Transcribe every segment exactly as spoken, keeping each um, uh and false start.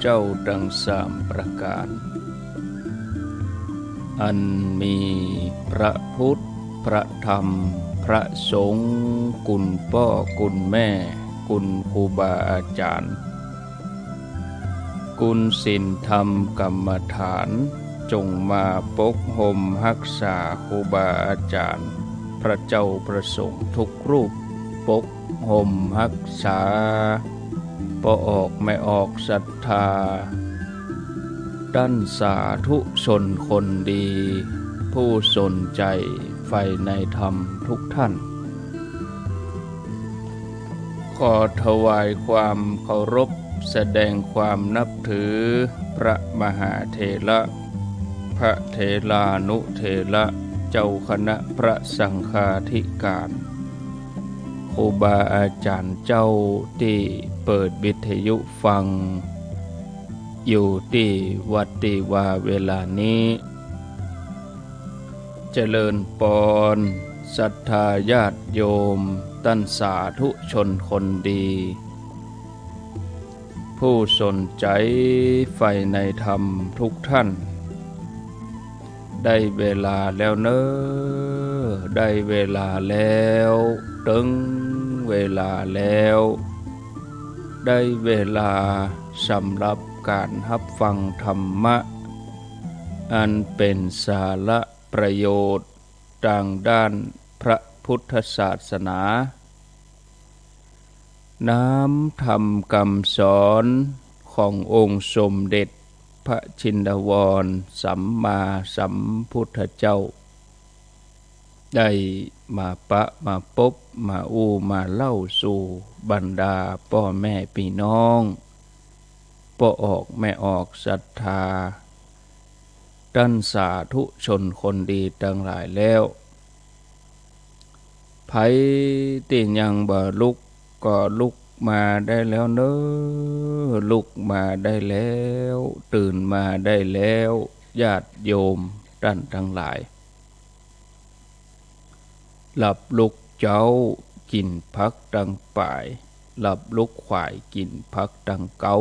เจ้าตังสามประก๋าน อันมีพระพุทธ พระธรรม พระสงฆ์ กุณป้อ กุณแม่ กุณครูบาอาจ๋ารย์ กุณศีลธรรมกรรมฐาน จงมาปกห่มฮักษาครูบาอาจ๋ารย์ พระเจ้าพระสงฆ์ทุกรูป ปกห่มฮักษาป้อออกแม่ออกศรัทธา ต้านสาธุชนคนดี ผู้สนใจ๋ใฝ่ในธรรมทุกท่าน ขอถวายความเคารพ แสดงความนับถือ พระมหาเถระ พระเถรานุเถระ เจ้าคณะพระสังฆาธิการ ครูบาอาจ๋ารย์เจ้าตี้เปิดวิทยุฟัง อยู่ตี้วัดตี้วาเวลานี้ เจริญปอน ศรัทธาญาติโยม ต้านสาธุชนคนดี ผู้สนใจ๋ใฝ่ในธรรมทุกท่าน ได้เวลาแล้วเน่อ ได้เวลาแล้ว เติงเวลาแล้ว ได้เวลาสำหรับก๋านฮับฟังธรรมะ อันเป๋นสาระประโยชน์ตางด้านพระพุทธศาสนา น้ำธรรมกำสอนขององค์สมเด็จพระชินวรสัมมาสัมพุทธเจ้า ได้มาปะมาปบมาอู้มาเล่าสู่บรรดาป้อแม่ปี้น้อง ป้อออกแม่ออกศรัทธา ต้านสาธุชนคนดีตังหลายแล้ว ใผตี้ยังบ่ลุกก็ลุกมาได้แล้วเน่อ ลุกมาได้แล้ว ตื่นมาได้แล้ว ญาติโยมต้านตังหลาย หลับลุกเจ๊ากิ๋นผักตังป๋าย หลับลุกขวายกิ๋นผักตังเก๊า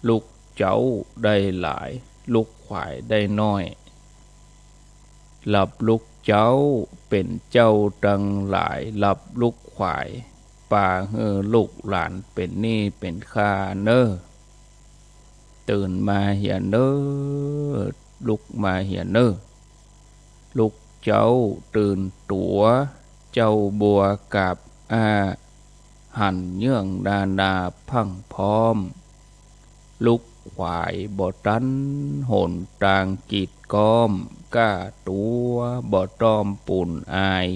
ลุกเจ๊าได้หลาย ลุกขวายได้น้อย หลับลุกเจ๊าเป๋นเจ้าตังหลาย หลับลุกขวายปาหื้อลูกหลานเป๋นหนี้เป๋นค่าเน่อ ตื่นมาเหียเน่อ ลุกมาเหียเน่อ ลุกเจ๊าตื่นตั๋ว เจ้าบัวกาบอ้า หันเยื่องนานาพรั่งพร้อม ลุกขวายบ่ตันหนตางกีดก๊อม ก้าตั๋วบ่ต้อมปูนอาย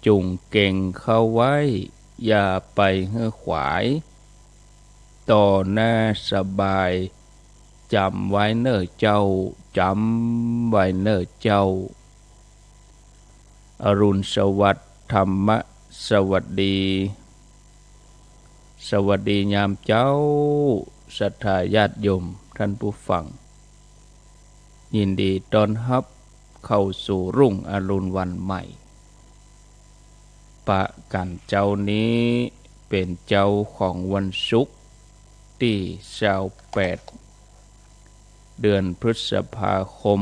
จุ่งเก๋งเข้าไว้ อย่าไปหื้อขวาย ต่อหน้าสบาย จ๋ำไว้เน่อเจ้า จ๋ำไว้เน่อเจ้า อรุณสวัสดิ์ ธรรมะสวัสดี สวัสดียามเจ๊า ศรัทธาญาติโยมต้านผู้ฟัง ยินดีต้อนฮับเข้าสู่รุ่งอรุณวันใหม่ ปะกั๋นเจ๊านี้เป๋นเจ๊าของวันศุกร์ ตี้ซาวแปด เดือนพฤษภาคม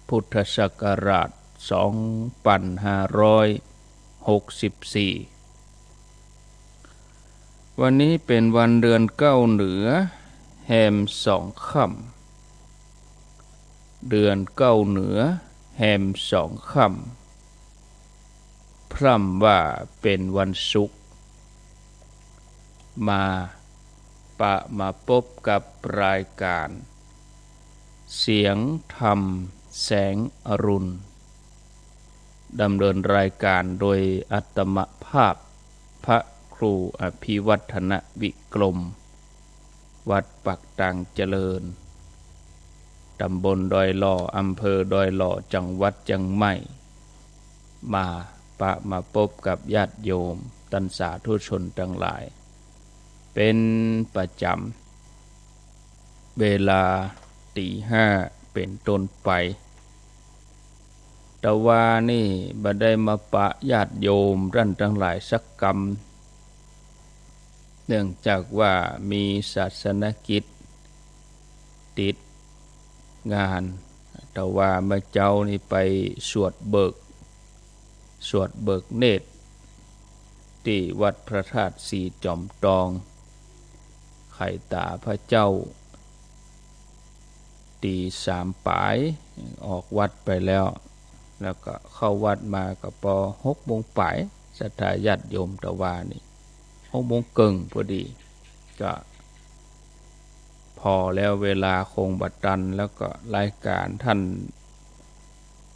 พุทธศักราชสองปันห้าร้อยหกสิบสี่ วันนี้เป๋นวันเดือนเก๊าเหนือ แฮมสองค่ำ เดือนเก๊าเหนือ แฮมสองค่ำ พร่ำว่าเป๋นวันศุกร์ มาปะมาปบกับรายก๋าน เสียงธรรมแสงอรุณ ดำเนินรายก๋านโดยอาตมาภาพ พระครูอภิวัฒนวิกรม วัดปากตางเจริญ ตำบลดอยหล่อ อำเภอดอยหล่อ จังหวัดเจียงใหม่ มาปะมาปบกับญาติโยมต้านสาธุชนตังหลาย เป๋นประจ๋ำ เวลาตี๋ห้าเป๋นต้นไป แต่ว่านี่บ่ได้มาปะญาติโยมต้านตังหลายสักกำ เนื่องจากว่ามีศาสนกิจติดงาน แต่ว่าเมื่อเจ๊านี้ไปสวดเบิก สวดเบิกเนตร ตี้วัดพระธาตุสีจ๋อมตอง ไขต๋าพระเจ้า ตี๋สามป๋าย ออกวัดไปแล้ว แล้วก็เข้าวัดมาก็ปอหกโมงป๋าย ศรัทธาญาติโยมตะวานี่ หกโมงเกิ่งพอดี ก็ พอแล้ว เวลาคงบ่ตัน แล้วก็รายก๋านท่าน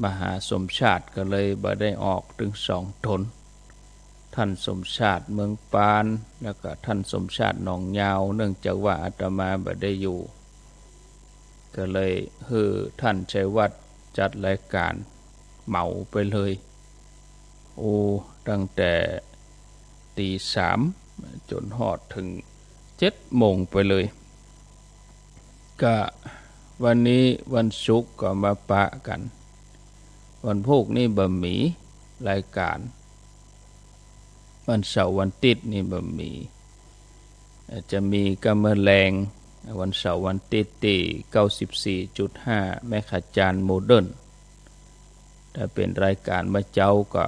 มหาสมชาติก็เลยบ่ได้ออกตึงสองต๋น ท่านสมชาติเมืองปาน แล้วก็ท่านสมชาติหนองยาว เนื่องจากว่าอาตมาบ่ได้อยู่ ก็เลยหื้อท่านชัยวัฒน์จัดรายก๋านเหมาไปเลย โอ้ ตั้งแต่ตี๋สามจ๋นฮอดเถิงเจ็ดโมงไปเลย ก็วันนี้วันศุกร์ก็มาปะกั๋น วันพูกนี่บ่มีรายก๋าน วันเสาร์วันติ๊ดนี่บ่มี อาจจะมีก็เมื่อแลง วันเสาร์วันติ๊ดตี้เก้าสิบสี่จุดห้า แมคขจารโมเดิร์น ถ้าเป๋นรายก๋านเมื่อเจ๊าก็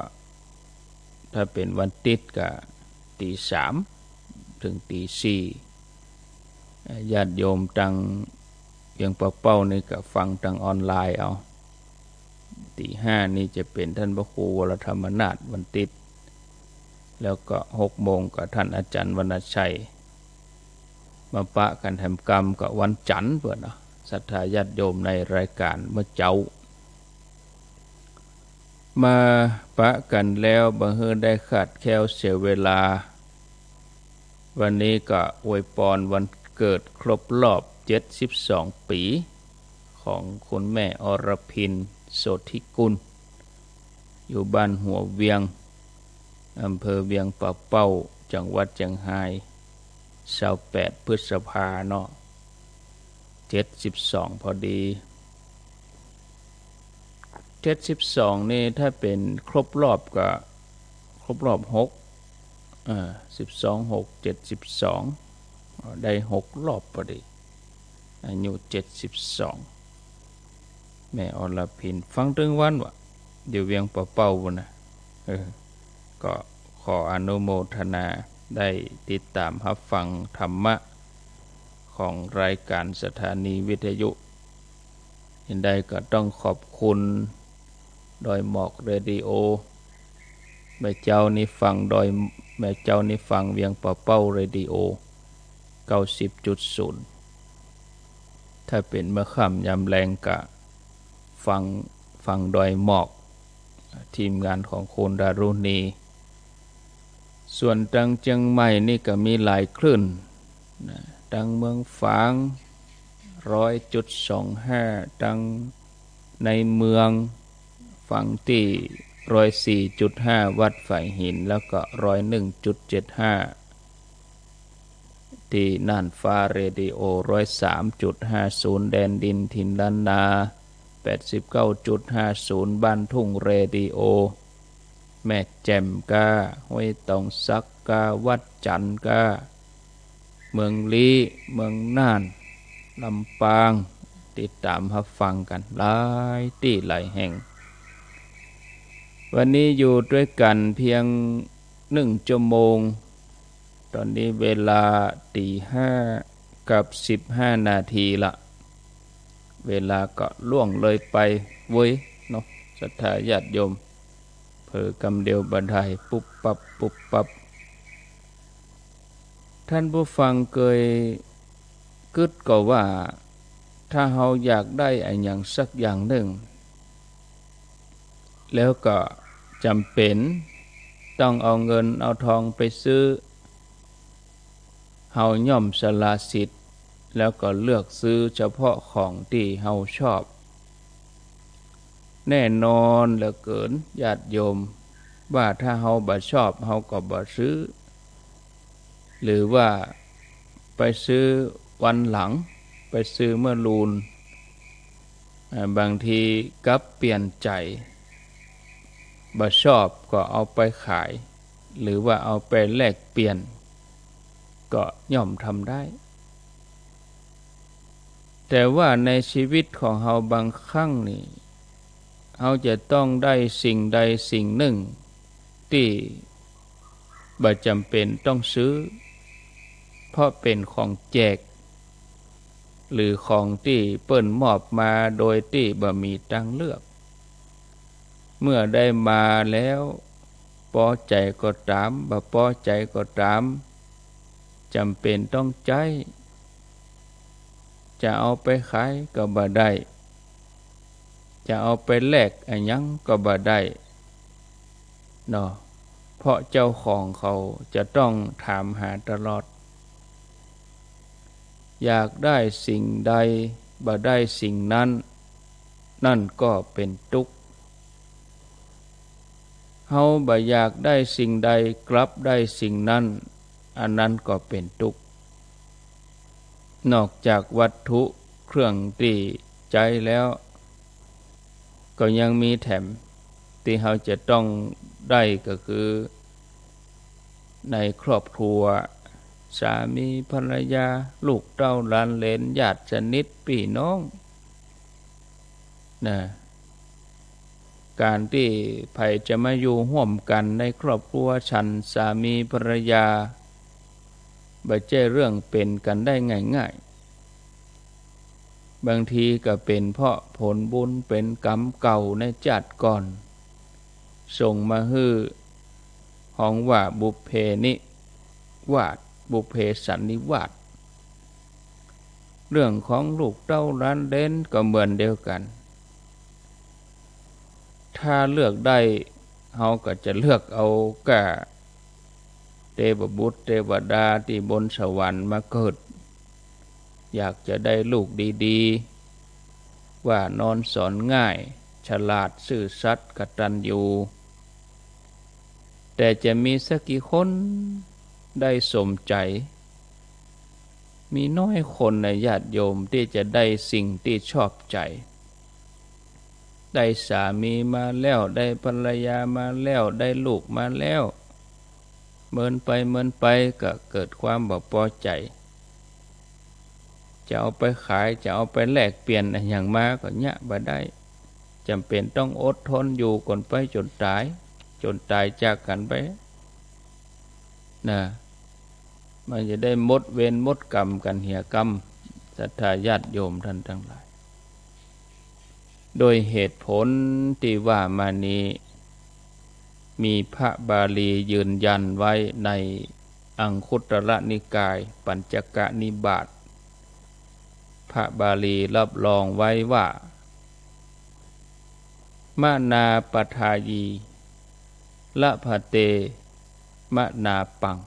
ถ้าเป๋นวันติ๊ดก็ตี๋สามเถิงตี๋สี่ ญาติโยมตังเวียงป่าเป้านี่ก็ฟังตางออนไลน์เอา ตี๋ห้านี่จะเป๋นท่านพระครูวรธรรมนาถวันติ๊ด แล้วก็หกโมงก็ท่านอาจ๋ารย์วรรณชัย มาปะกั๋นแถมกำก็วันจั๋นเปื้อเนาะ ศรัทธาญาติโยมในรายก๋านเมื่อเจ๊า มาปะกั๋นแล้วบ่หื้อได้ขาดแคลนเสียเวลา วันนี้ก็อวยปอนวันเกิดครบรอบเจ็ดสิบสองปี๋ ของคุณแม่อรพิน โสธิกุล อยู่บ้านหัวเวียง อำเภอเวียงป่าเป้า จังหวัดเจียงฮาย ซาวแปดพฤษภาเนาะ เจ็ดสิบสองพอดี เจ็ดสิบสองนี่ถ้าเป๋นครบรอบก็ครบรอบหก อ่า สิบสอง หก เจ็ดสิบสอง ได้หกรอบพอดี อายุเจ็ดสิบสอง แม่อรพิน ฟังตึงวันวะ อยู่เวียงป่าเป้าปู้นนะ เออ ก็ขออนุโมทนา ได้ติดต๋ามฮับฟังธรรมะ ของรายก๋านสถานีวิทยุ เห็นได้ก็ต้องขอบคุณดอยหมอกเรดิโอ แม่เจ้านี่ฟังดอย แม่เจ้านี่ฟังเวียงป่าเป้าเรดิโอ เก้าสิบจุดศูนย์ ถ้าเป๋นเมื่อค่ำยามแลงก็ฟัง ฟังดอยหมอก ทีมงานของคุณดารุณี ส่วนตังเจียงใหม่นี่ก็มีหลายคลื่นนะ ตังเมืองฝาง ร้อยจุดสองห้า ตังในเมือง ฟังตี้ ร้อยสี่จุดห้า วัดฝายหิน แล้วก็ ร้อยหนึ่งจุดเจ็ดห้า ตี้น่านฟ้าเรดิโอ ร้อยสามจุดห้าศูนย์ แดนดินถิ่นล้านนา แปดสิบเก้าจุดห้าศูนย์ บ้านทุ่งเรดิโอ แม่แจ่มก้า ห้วยตองสักก้า วัดจันทร์ก้า เมืองลี้ เมืองน่าน ลำปาง ติดต๋ามฮับฟังกั๋นหลายตี้หลายแห่ง วันนี้อยู่ตวยกั๋นเพียงหนึ่งชั่วโมง ต๋อนนี้เวลาตี๋ห้ากับสิบห้านาทีละ เวลาก็ล่วงเลยไปเว้ยเนาะ ศรัทธาญาติโยม เผลอกำเดียวบ่ได้ ปุ๊บปั๊บ ปุ๊บปั๊บ ท่านผู้ฟังเกยกึ๊ดก่อว่า ถ้าเฮาอยากได้อะหยังสักอย่างนึ่ง แล้วก็จ๋ำเป๋นต้องเอาเงินเอาทองไปซื้อ เฮาย่อมสละสิทธิ์ แล้วก็เลือกซื้อเฉพาะของตี้เฮาชอบ แน่นอนเหลือเกินญาติโยม ว่าถ้าเฮาบ่ชอบเฮาก็บ่ซื้อ หรือว่าไปซื้อวันหลัง ไปซื้อเมื่อลูน อ่า บางทีกลับเปลี่ยนใจ๋ บ่ชอบก็เอาไปขาย หรือว่าเอาไปแลกเปลี่ยน ก็ย่อมทำได้ แต่ว่าในชีวิตของเฮาบางครั้งนี่ เฮาจะต้องได้สิ่งใดสิ่งหนึ่งตี้บ่จ๋ำเป๋นต้องซื้อ เพราะเป๋นของแจก หรือของตี้เปิ้นมอบมาโดยตี้บ่มีตางเลือก เมื่อได้มาแล้ว ปอใจ๋ก็ต๋าม บ่ปอใจ๋ก็ต๋าม จ๋ำเป๋นต้องใจ๊ จะเอาไปขายก็บ่ได้ จะเอาไปแลกอะหยังก็บ่ได้เนาะ เพราะเจ้าของเขาจะต้องถามหาตลอด อยากได้สิ่งใด บ่ได้สิ่งนั้น นั่นก็เป๋นตุ๊กข์ เฮาบ่อยากได้สิ่งใด กลับได้สิ่งนั้น อันนั้นก็เป๋นตุ๊กข์ นอกจากวัตถุเครื่องตี้ใจ๊แล้ว ก็ยังมีแถมตี้เฮาจะต้องได้ก็คือ ในครอบครัว สามีภรรยา ลูกเต้าหลานเหลน ญาติสนิทปี้น้อง นะ ก๋านตี้ใผจะมาอยู่ฮ่วมกั๋นในครอบครัวฉันสามีภรรยา บ่ใจ้เรื่องเป๋นกั๋นได้ง่ายๆ บางทีก็เป๋นเพราะผลบุญเป๋นกรรมเก่าในจาติก่อน ส่งมาหื้อ ฮ้องว่าบุพเพนิวาส บุพเพสันนิวาส เรื่องของลูกเต้าหลานเหลนก็เหมือนเดียวกั๋น ถ้าเลือกได้ เฮาก็จะเลือกเอาก้า เตวบุตรเตวดาตี้บนสวรรค์มาเกิด อยากจะได้ลูกดีๆ ว่านอนสอนง่าย ฉลาด ซื่อสัตย์ กตัญญู แต่จะมีสักกี่คนได้สมใจ๋ มีน้อยคนนะญาติโยมตี้จะได้สิ่งตี้ชอบใจ๋ ได้สามีมาแล้ว ได้ภรรยามาแล้ว ได้ลูกมาแล้ว เมินไปเมินไปก็เกิดความบ่ปอใจ๋ จะเอาไปขาย จะเอาไปแลกเปลี่ยนอะหยังมาก็เยียะบ่ได้ จ๋ำเป๋นต้องอดทนอยู่กั๋นไปจ๋นต๋าย จ๋นต๋ายจากกั๋นไป นะ มันจะได้หมดเวรหมดกรรมกั๋นเหียกำ ศรัทธาญาติโยมต้านตังหลาย โดยเหตุผลตี้ว่ามานี้ มีพระบาลียืนยันไว้ในอังคุตตรนิกาย ปัญจกนิบาต พระบาลีรับรองไว้ว่า มนาปทายี ละภะเต มนาปัง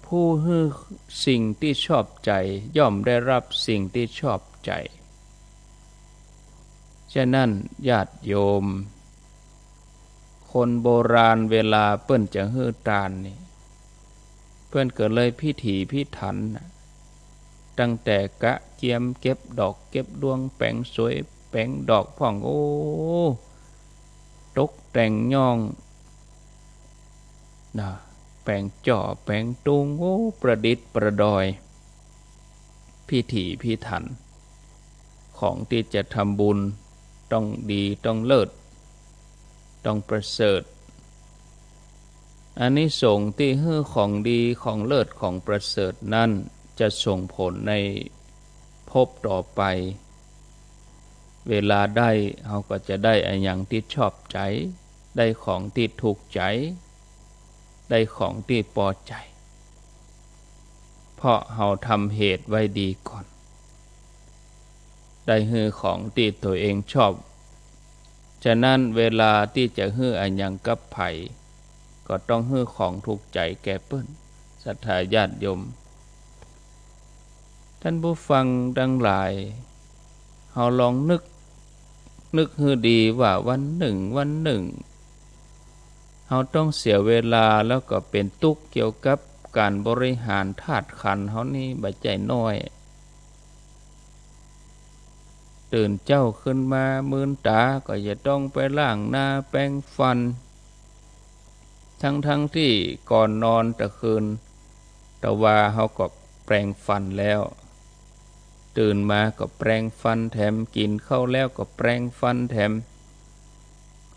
ผู้หื้อสิ่งตี้ชอบใจ๋ย่อมได้รับสิ่งตี้ชอบใจ๋ ฉะนั้นญาติโยม คนโบราณเวลาเปิ้นจะหื้อตานนี่ เปิ้นก็เลยพิถีพิถันน่ะ ตั้งแต่กะเกียมเก็บดอกเก็บดวง แป๋งสวยแป๋งดอกพ่อง โอ้ ตกแต่งย้อง นะ แป๋งจ้อแป๋งตุง โอ้ ประดิษฐ์ประดอย พิถีพิถัน ของตี้จะทำบุญต้องดีต้องเลิศ ต้องประเสริฐ อานิสงส์ตี้หื้อของดีของเลิศของประเสริฐนั้นจะส่งผลในภพต่อไป เวลาได้ เฮาก็จะได้อะหยังตี้ชอบใจ๋ ได้ของตี้ถูกใจ๋ ได้ของตี้ปอใจ๋ เพราะเฮาทำเหตุไว้ดีก่อน ได้หื้อของตี้ตั๋วเองชอบ ฉะนั้นเวลาตี้จะหื้ออะหยังกับใผ ก็ต้องหื้อของถูกใจ๋แก่เปิ้น ศรัทธาญาติโยม ท่านผู้ฟังตังหลาย เฮาลองนึก นึกหื้อดีว่าวันนึ่ง วันนึ่ง เฮาต้องเสียเวลาแล้วก็เป๋นตุ๊กข์เกี่ยวกับก๋านบริหารธาตุขันธ์เฮานี้บ่ใจ้น้อย ตื่นเจ๊าขึ้นมามืนต๋าก็จะต้องไปล้างหน้าแปรงฟัน ทั้งๆ ตี้ก่อนนอนตะคืน แต่ว่าเฮาก็แปรงฟันแล้ว ตื่นมาก็แปรงฟันแถม กิ๋นข้าวแล้วก็แปรงฟันแถม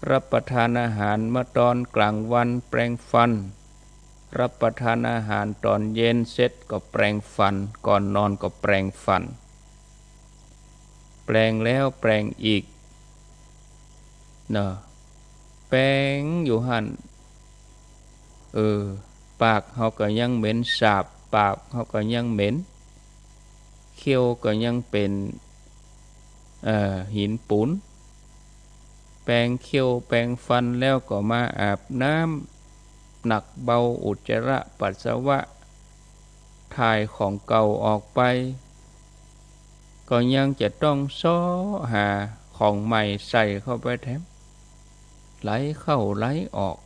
รับประทานอาหารเมื่อตอนกลางวันแปรงฟัน รับประทานอาหารตอนเย็นเสร็จก็แปรงฟัน ก่อนนอนก็แปรงฟัน แปรงแล้วแปรงอีก เนาะ แปรงอยู่หั้น เออ ปากเฮาก็ยังเหม็นสาบ ปากเฮาก็ยังเหม็น เขี้ยวก็ยังเป๋น เอ่อ หินปู๋น แปรงเขี้ยวแปรงฟันแล้วก็มาอาบน้ำ หนักเบาอุจจาระปัสสาวะ ถ่ายของเก่าออกไป ก็ยังจะต้องเซาะหาของใหม่ใส่เข้าไปแถม ไหลเข้าไหลออก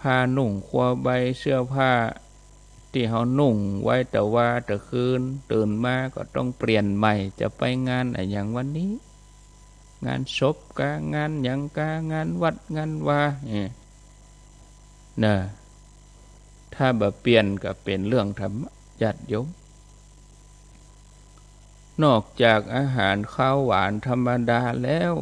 ผ้านุ่งครัวใบ เสื้อผ้าตี้เฮานุ่งไว้แต่วาแต่คืน ตื่นมาก็ต้องเปลี่ยนใหม่ จะไปงานอะหยังวันนี้ งานศพกา งานหยังกา งานวัดงานวา เนี่ย นะ ถ้าบ่เปลี่ยนก็เป๋นเรื่องธรรมะ ญาติโยม นอกจากอาหารคาวหวานธรรมดาแล้ว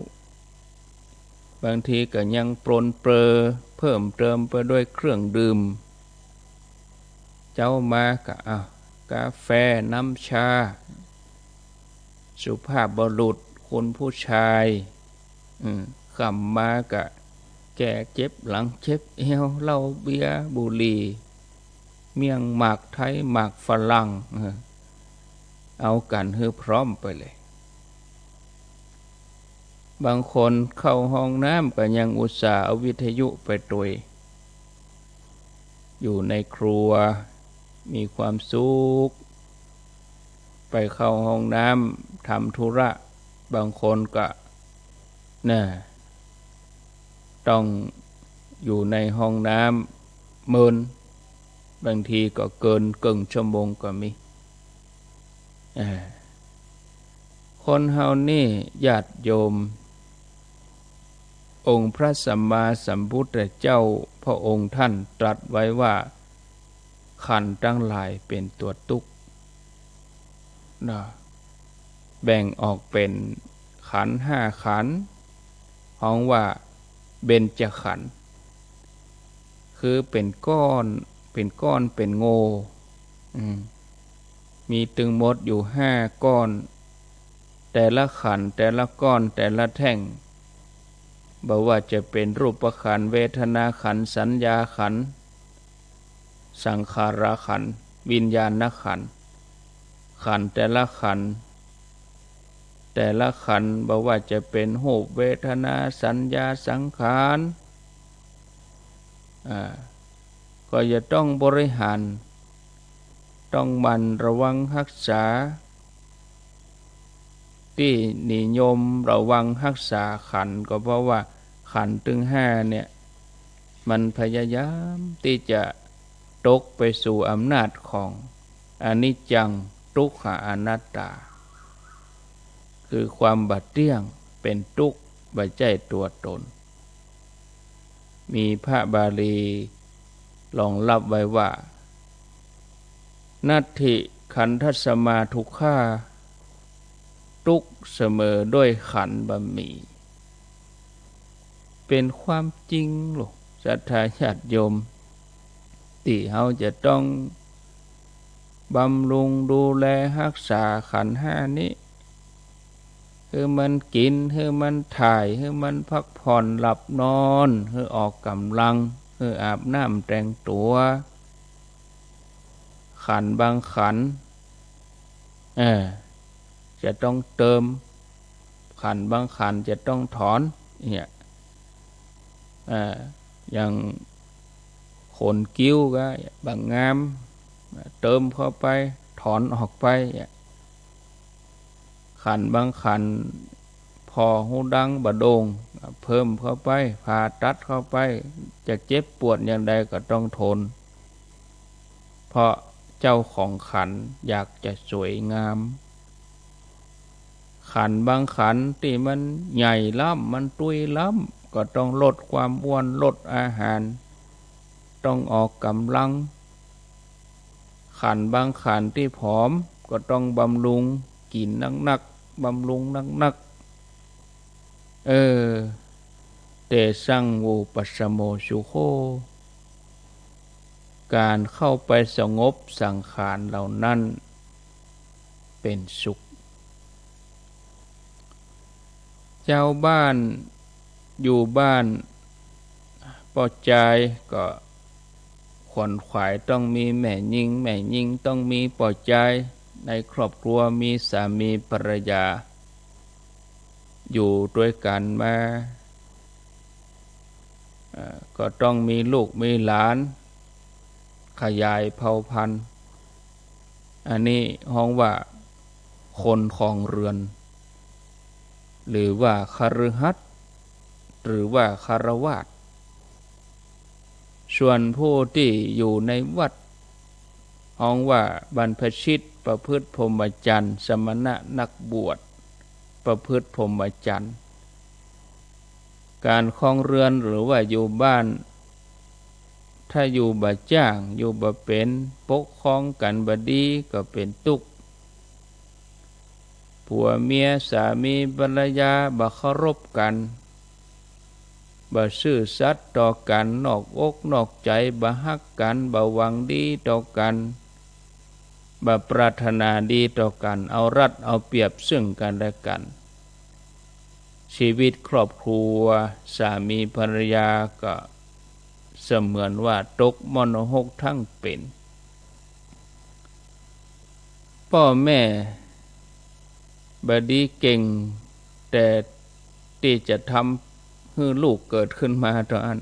บางทีก็ยังปรนเปรอเพิ่มเติมไปด้วยเครื่องดื่ม เจ๊ามาก็ อ้าว กาแฟ น้ำชา สุภาพบุรุษ คุณผู้ชาย อืม ค่ำมาก็แก้เจ็บหลังเจ็บเอว เหล้าเบียร์บุหรี่ เมี่ยงหมากไทยหมากฝรั่ง เออ เอากั๋นหื้อพร้อมไปเลย บางคนเข้าห้องน้ำก็ยังอุตส่าห์เอาวิทยุไปตวย อยู่ในครัว มีความสุข ไปเข้าห้องน้ำทำธุระ บางคนก็ น่ะ ต้องอยู่ในห้องน้ำเมิน บางทีก็เกินเกิ่งชั่วโมงก็มี อ่า คนเฮานี่ญาติโยม องค์พระสัมมาสัมพุทธเจ้าพระองค์ท่านตรัสไว้ว่า ขันธ์ทั้งหลายเป๋นตั๋วตุ๊กข์ นะ แบ่งออกเป๋นขันธ์ห้าขันธ์ ฮ้องว่าเบญจขันธ์ คือเป๋นก้อน เป๋นก้อน เป๋นโง่ อืม มีตึงหมดอยู่ห้าก้อน แต่ละขันธ์ แต่ละก้อน แต่ละแท่ง บ่ว่าจะเป๋นรูปขันธ์ เวทนาขันธ์ สัญญาขันธ์ สังขารขันธ์ วิญญาณขันธ์ ขันธ์แต่ละขันธ์ แต่ละขันธ์ บ่ว่าจะเป๋นรูป เวทนา สัญญา สังขาร อ่า ก็จะต้องบริหาร ต้องหมั่นระวังฮักษา ตี้นิยมระวังฮักษาขันธ์ ก็เพราะว่าขันธ์ตึงห้าเนี่ย มันพยายามตี้จะตกไปสู่อำนาจของอนิจจัง ทุกขัง อนัตตา คือความบ่เตี้ยง เป๋นตุ๊กข์ บ่ใจ้ตั๋วตน มีพระบาลีรองรับไว้ว่า นัตถิขันธัสสมาทุกขา ตุ๊กข์เสมอด้วยขันธ์บ่มี เป๋นความจริงลูก ศรัทธาญาติโยม ตี้เฮาจะต้องบำรุงดูแลฮักษาขันธ์ห้านี้ หื้อมันกิ๋น หื้อมันถ่าย หื้อมันพักผ่อนหลับนอน หื้อออกก๋ำลัง หื้ออาบน้ำแต่งตั๋ว ขันธ์บางขันธ์ เออ จะต้องเติม ขันธ์บางขันธ์จะต้องถอน เนี่ย เออ อย่างขนคิ้วก็บ่างาม เติมเข้าไป ถอนออกไป เนี่ย ขันธ์บางขันธ์ ผ่อฮูดังบ่โด่ง เพิ่มเข้าไป ผ่าตัดเข้าไป จะเจ็บปวดอย่างใดก็ต้องทน เพราะเจ้าของขันธ์อยากจะสวยงาม ขันธ์บางขันธ์ตี้มันใหญ่ล้ำ มันตุ้ยล้ำ ก็ต้องลดความอ้วน ลดอาหาร ต้องออกก๋ำลัง ขันบางขันตี้ผอมก็ต้องบำรุง กิ๋นนักๆ บำรุงนักๆ เออ เตสังวุปัสสโมสุโข ก๋านเข้าไปสงบสังขารเหล่านั้นเป๋นสุข จาวบ้านอยู่บ้าน ป้อจายก็ขวนขวายต้องมีแม่ญิง แม่ญิงต้องมีป้อจาย ในครอบครัวมีสามีภรรยา อยู่ตวยกั๋นมา เอ่อ ก็ต้องมีลูกมีหลาน ขยายเผ่าพันธุ์ อันนี้ฮ้องว่าคนครองเรือน หรือว่าคฤหัสถ์ หรือว่าฆราวาส ส่วนผู้ตี้อยู่ในวัด ฮ้องว่าบรรพชิต ประพฤติพรหมจรรย์ สมณะนักบวช ประพฤติพรหมจรรย์ ก๋านครองเรือนหรือว่าอยู่บ้าน ถ้าอยู่บ่จ้าง อยู่บ่เป๋น ปกครองกั๋นบ่ดีก็เป๋นตุ๊กข์ ผัวเมีย สามีภรรยา บ่เคารพกั๋น บ่ซื่อสัตย์ต่อกั๋น นอกอกนอกใจ๋ บ่ฮักกั๋น บ่หวังดีต่อกั๋น บ่ปรารถนาดีต่อกั๋น เอารัดเอาเปรียบซึ่งกั๋นและกั๋น ชีวิตครอบครัว สามีภรรยาก็เสมือนว่าตกมรณหกทั้งเป๋น ป้อแม่บ่ดีเก่ง แต่ตี้จะทำหื้อลูกเกิดขึ้นมาเต้าอั้น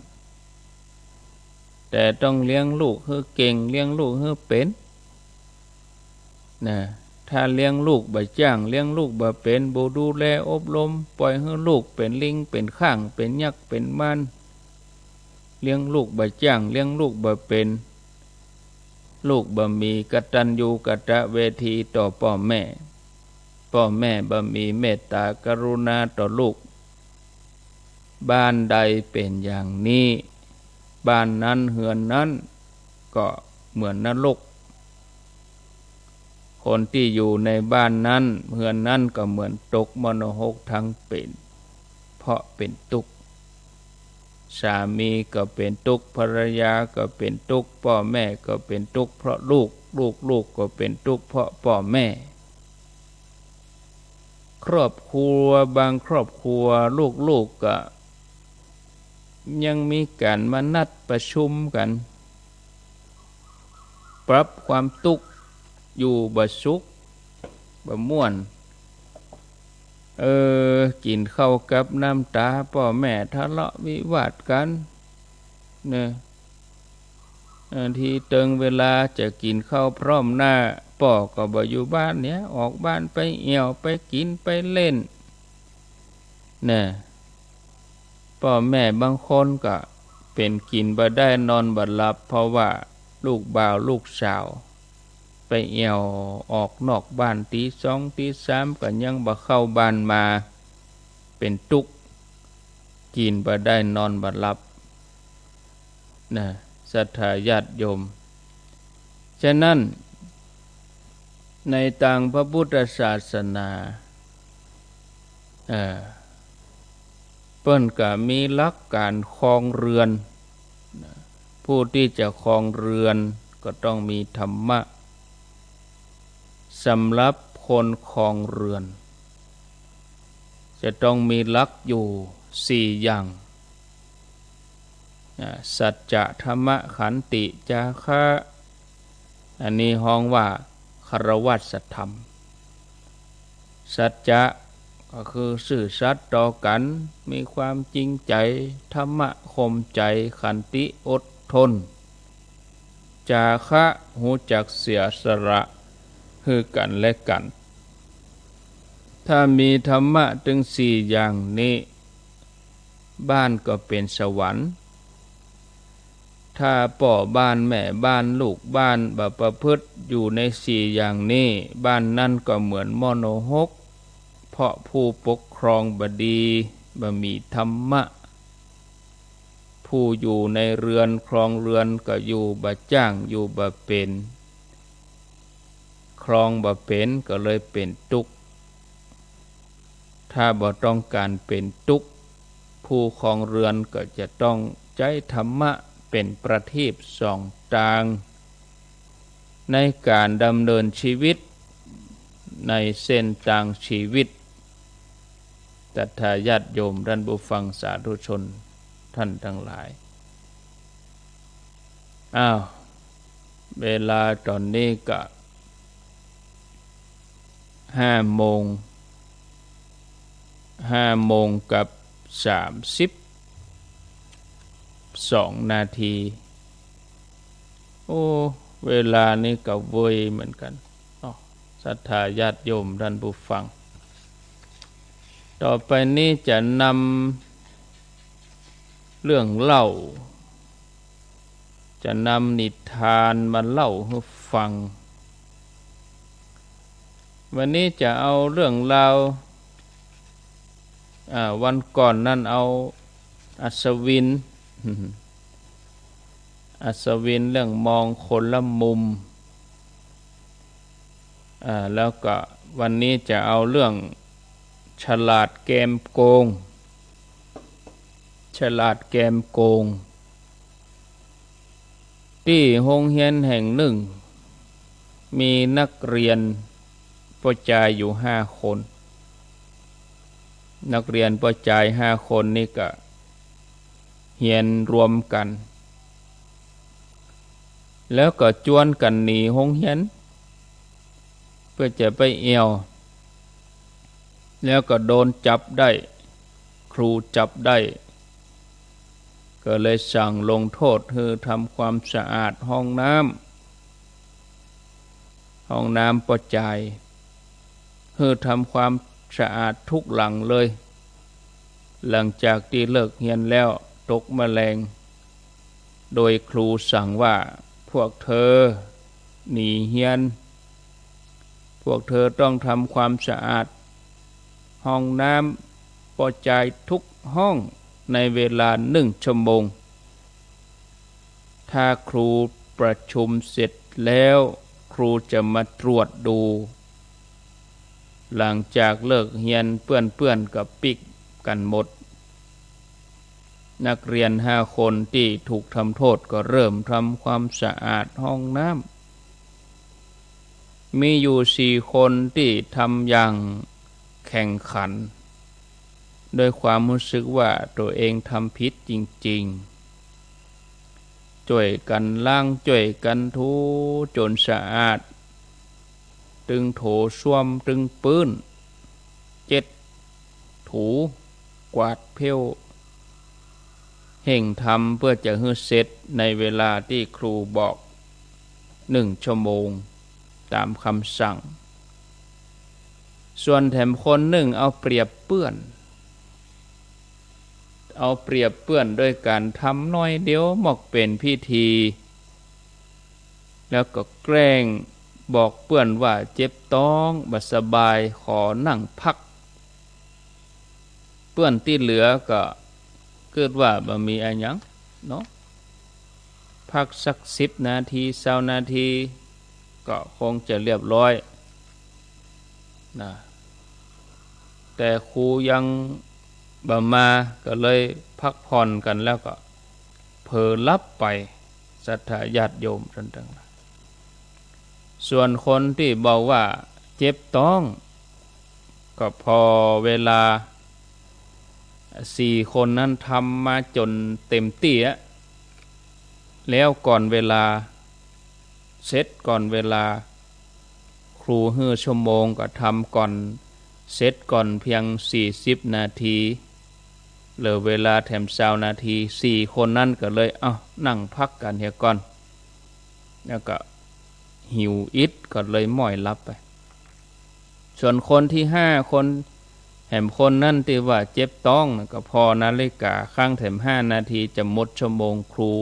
แต่ต้องเลี้ยงลูกหื้อเก่ง เลี้ยงลูกหื้อเป๋น นะ ถ้าเลี้ยงลูกบ่จ้าง เลี้ยงลูกบ่เป๋น บ่ดูแลอบรม ป่อยหื้อลูกเป๋นลิง เป๋นข้าง เป๋นยักษ์ เป๋นมาร เลี้ยงลูกบ่จ้าง เลี้ยงลูกบ่เป๋น ลูกบ่มีกตัญญูกตเวทีต่อป้อแม่ ป้อแม่บ่มีเมตตากรุณาต่อลูก บ้านใดเป๋นอย่างนี้ บ้านนั้นเฮือนนั้นก็เหมือนนรก คนตี้อยู่ในบ้านนั้น เฮือนนั้นก็เหมือนตกมรณหกทั้งเป๋น เพราะเป๋นตุ๊กข์ สามีก็เป๋นตุ๊กข์ ภรรยาก็เป๋นตุ๊กข์ ป้อแม่ก็เป๋นตุ๊กข์เพราะลูก ลูกๆ ก็เป๋นตุ๊กข์เพราะป้อแม่ ครอบครัวบางครอบครัวลูกๆ ก็ยังมีก๋านมานัดประชุมกั๋น ปรับความตุ๊กข์ อยู่บ่สุข บ่ม่วน เออ กิ๋นข้าวกับน้ำตา ป้อแม่ทะเลาะวิวาทกั๋น เน่อ เออ ทีเติงเวลาจะกิ๋นข้าวพร้อมหน้า ป้อก็บ่อยู่บ้านเนี่ย ออกบ้านไปเอี่ยว ไปกิ๋น ไปเล่น เน่อ ป้อแม่บางคนก็เป๋นกิ๋นบ่ได้นอนบ่หลับ เพราะว่าลูกบ่าวลูกสาวไปเอี่ยวออกนอกบ้าน ตี๋สองตี๋สามก็ยังบ่เข้าบ้านมา เป๋นตุ๊กข์ กิ๋นบ่ได้นอนบ่หลับ นะ ศรัทธาญาติโยม ฉะนั้น ในตางพระพุทธศาสนา เอ่อ เปิ้นก็มีหลักก๋านครองเรือน นะ ผู้ตี้จะครองเรือนก็ต้องมีธรรมะ สำหรับคนครองเรือน จะต้องมีหลักอยู่สี่อย่าง อ่า สัจจะ ธรรมะ ขันติ จาคะ อันนี้ฮ้องว่าคฤหัสถธรรม สัจจะก็คือซื่อสัตย์ต่อกั๋น มีความจริงใจ๋ ธรรมะ ข่มใจ๋ ขันติ อดทน จาคะ ฮู้จักเสียสละหื้อกั๋นและกั๋น ถ้ามีธรรมะตึงสี่อย่างนี้ บ้านก็เป๋นสวรรค์ ถ้าป้อบ้านแม่บ้านลูกบ้านบ่ประพฤติอยู่ในสี่อย่างนี้ บ้านนั้นก็เหมือนมรณหก เพราะผู้ปกครองบ่ดี บ่มีธรรมะ ผู้อยู่ในเรือนครองเรือนก็อยู่บ่จ้าง อยู่บ่เป๋น ครองบ่เป๋นก็เลยเป๋นตุ๊กข์ ถ้าบ่ต้องก๋านเป๋นตุ๊กข์ ผู้ครองเรือนก็จะต้องใจ๊ธรรมะเป๋นประทีปส่องตาง ในก๋านดำเนินชีวิต ในเส้นตางชีวิต ศรัทธาญาติโยมท่านผู้ฟังสาธุชนท่านตังหลาย อ้าว เวลาต๋อนนี้ก็ห้าโมง ห้าโมงกับสามสิบสองนาที โอ้ เวลานี้ก็เวยเหมือนกั๋นเนาะ ศรัทธาญาติโยมท่านผู้ฟัง ต่อไปนี้จะนำเรื่องเล่า จะนำนิทานมาเล่าหื้อฟัง วันนี้จะเอาเรื่องราว อ่า วันก่อนนั้นเอาอัศวิน อัศวินเรื่องมองคนละมุม อ่า แล้วก็วันนี้จะเอาเรื่องฉลาดแกมโกง ฉลาดแกมโกง ตี้โฮงเฮียนแห่งนึ่ง มีนักเรียนป้อจายอยู่ห้าคน นักเรียนป้อจายห้าคนนี้ก็เฮียนรวมกั๋น แล้วก็จวนกั๋นหนีโฮงเฮียน เปื้อจะไปแอ่ว แล้วก็โดนจับได้ ครูจับได้ ก็เลยสั่งลงโทษหื้อทำความสะอาดห้องน้ำ ห้องน้ำป้อจาย หื้อทำความสะอาดทุกหลังเลย หลังจากตี้เลิกเฮียนแล้ว ตกมะแลง โดยครูสั่งว่า พวกเธอหนีเฮียน พวกเธอต้องทำความสะอาดห้องน้ำป้อจายทุกห้องในเวลานึ่งชั่วโมง ถ้าครูประชุมเสร็จแล้ว ครูจะมาตรวจดู หลังจากเลิกเฮียนเปื้อนๆ ก็ปิ๊กกั๋นหมด นักเรียนห้าคนตี้ถูกทำโทษก็เริ่มทำความสะอาดห้องน้ำ มีอยู่สี่คนตี้ทำอย่างแข่งขัน ด้วยความฮู้สึกว่าตั๋วเองทำผิดจริงๆ จ้วยกั๋นล้าง จ้วยกั๋นถูจ๋นสะอาด ตึงโถส้วม ตึงปื๊น เจ็ด ถู กวาดเผ้ว เฮ่งทำเปื้อจะหื้อเสร็จในเวลาตี้ครูบอก นึ่งชั่วโมง ต๋ามกำสั่ง ส่วนแถมคนนึ่งเอาเปรียบเปื้อน เอาเปรียบเปื้อนโดยก๋านทำน้อยเดียว มอกเป๋นพิธี แล้วก็แกล้งบอกเปื้อนว่าเจ็บต๊อง บ่สบาย ขอนั่งพัก เปื้อนตี้เหลือก็กึ๊ดว่าบ่มีอะหยังเนาะ พักสักสิบนาที ซาวนาที ก็คงจะเรียบร้อยนะ แต่ครูยังบ่มา ก็เลยพักผ่อนกั๋นแล้วก็เผลอหลับไป ศรัทธาญาติโยมท่านตังหลาย ส่วนคนตี้บอกว่าเจ็บต๊อง ก็ผ่อเวลา สี่คนนั้นทำมาจ๋นเต๋มตี้อะ แล้วก่อนเวลา เสร็จก่อนเวลา ครูหื้อชั่วโมงก็ทำก่อน เสร็จก่อนเปียงสี่สิบนาที เหลือเวลาแถมซาวนาที สี่คนนั้นก็เลย เอ้า นั่งพักกั๋นเหียก่อน แล้วก็หิวอิดก็เลยม้อยหลับไป ส่วนคนตี้ห้าคน แหมคนนั้นตี้ว่าเจ็บต๊องน่ะ ก็ผ่อนาฬิกา ครั้นแถมห้านาทีจะหมดชั่วโมงครู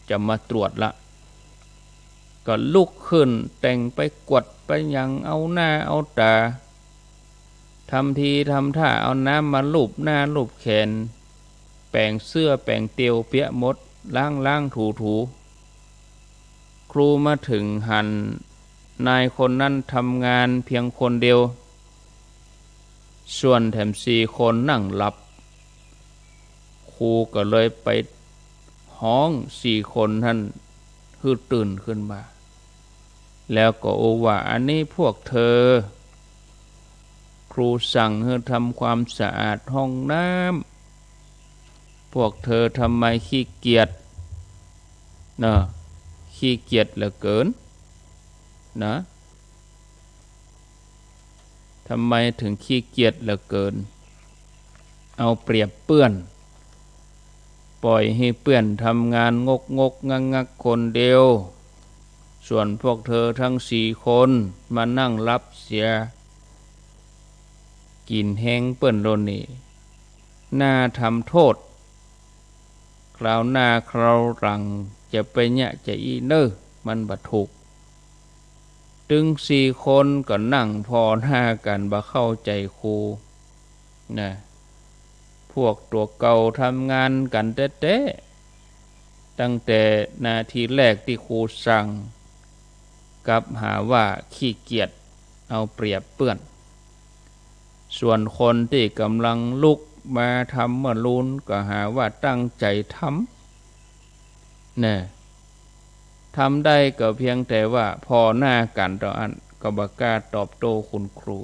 จะมาตรวจละ ก็ลุกขึ้นแต่งไปกวาดไปหยัง เอาหน้าเอาต๋า ทำทีทำท่าเอาน้ำมาลูบหน้าลูบแขน แป๋งเสื้อแป๋งเตียวเปียะหมด ล้างๆ ถูๆ ครูมาเถิงหัน นายคนนั้นทำงานเพียงคนเดียว ส่วนแถมสี่คนนั่งหลับ ครูก็เลยไปฮ้องสี่คนนั้นหื้อตื่นขึ้นมา แล้วก็อู้ว่า อันนี้พวกเธอ ครูสั่งหื้อทำความสะอาดห้องน้ำ พวกเธอทำไมขี้เกียจ นะ ขี้เกียจเหลือเกิน นะ ทำไมถึงขี้เกียจเหลือเกิน เอาเปรียบเปื้อน ปล่อยหื้อเปื้อนทำงานงกงกงักงักคนเดียว ส่วนพวกเธอทั้งสี่คนมานั่งหลับเสีย กิ๋นแฮงเปิ้นโลนี่ น่าทำโต้ษ คราวหน้าคราวหลังจะไปเยียะจะอี้เน่อ มันบ่ถูก ตึงสี่คนก็นั่งผ่อหน้ากั๋นบ่เข้าใจ๋ครู นะ พวกตั๋วเก่าทำงานกั๋นแต๊ๆ ตั้งแต่นาทีแรกตี้ครูสั่ง กลับหาว่าขี้เกียจ เอาเปรียบเปื้อน ส่วนคนตี้ก่ำลังลุกมาทำเมื่อลูนก็หาว่าตั้งใจ๋ทำ แน่ ทำได้ก็เพียงแต่ว่าผ่อหน้ากั๋นเต้าอั้น ก็บ่กล้าตอบโต้คุณครู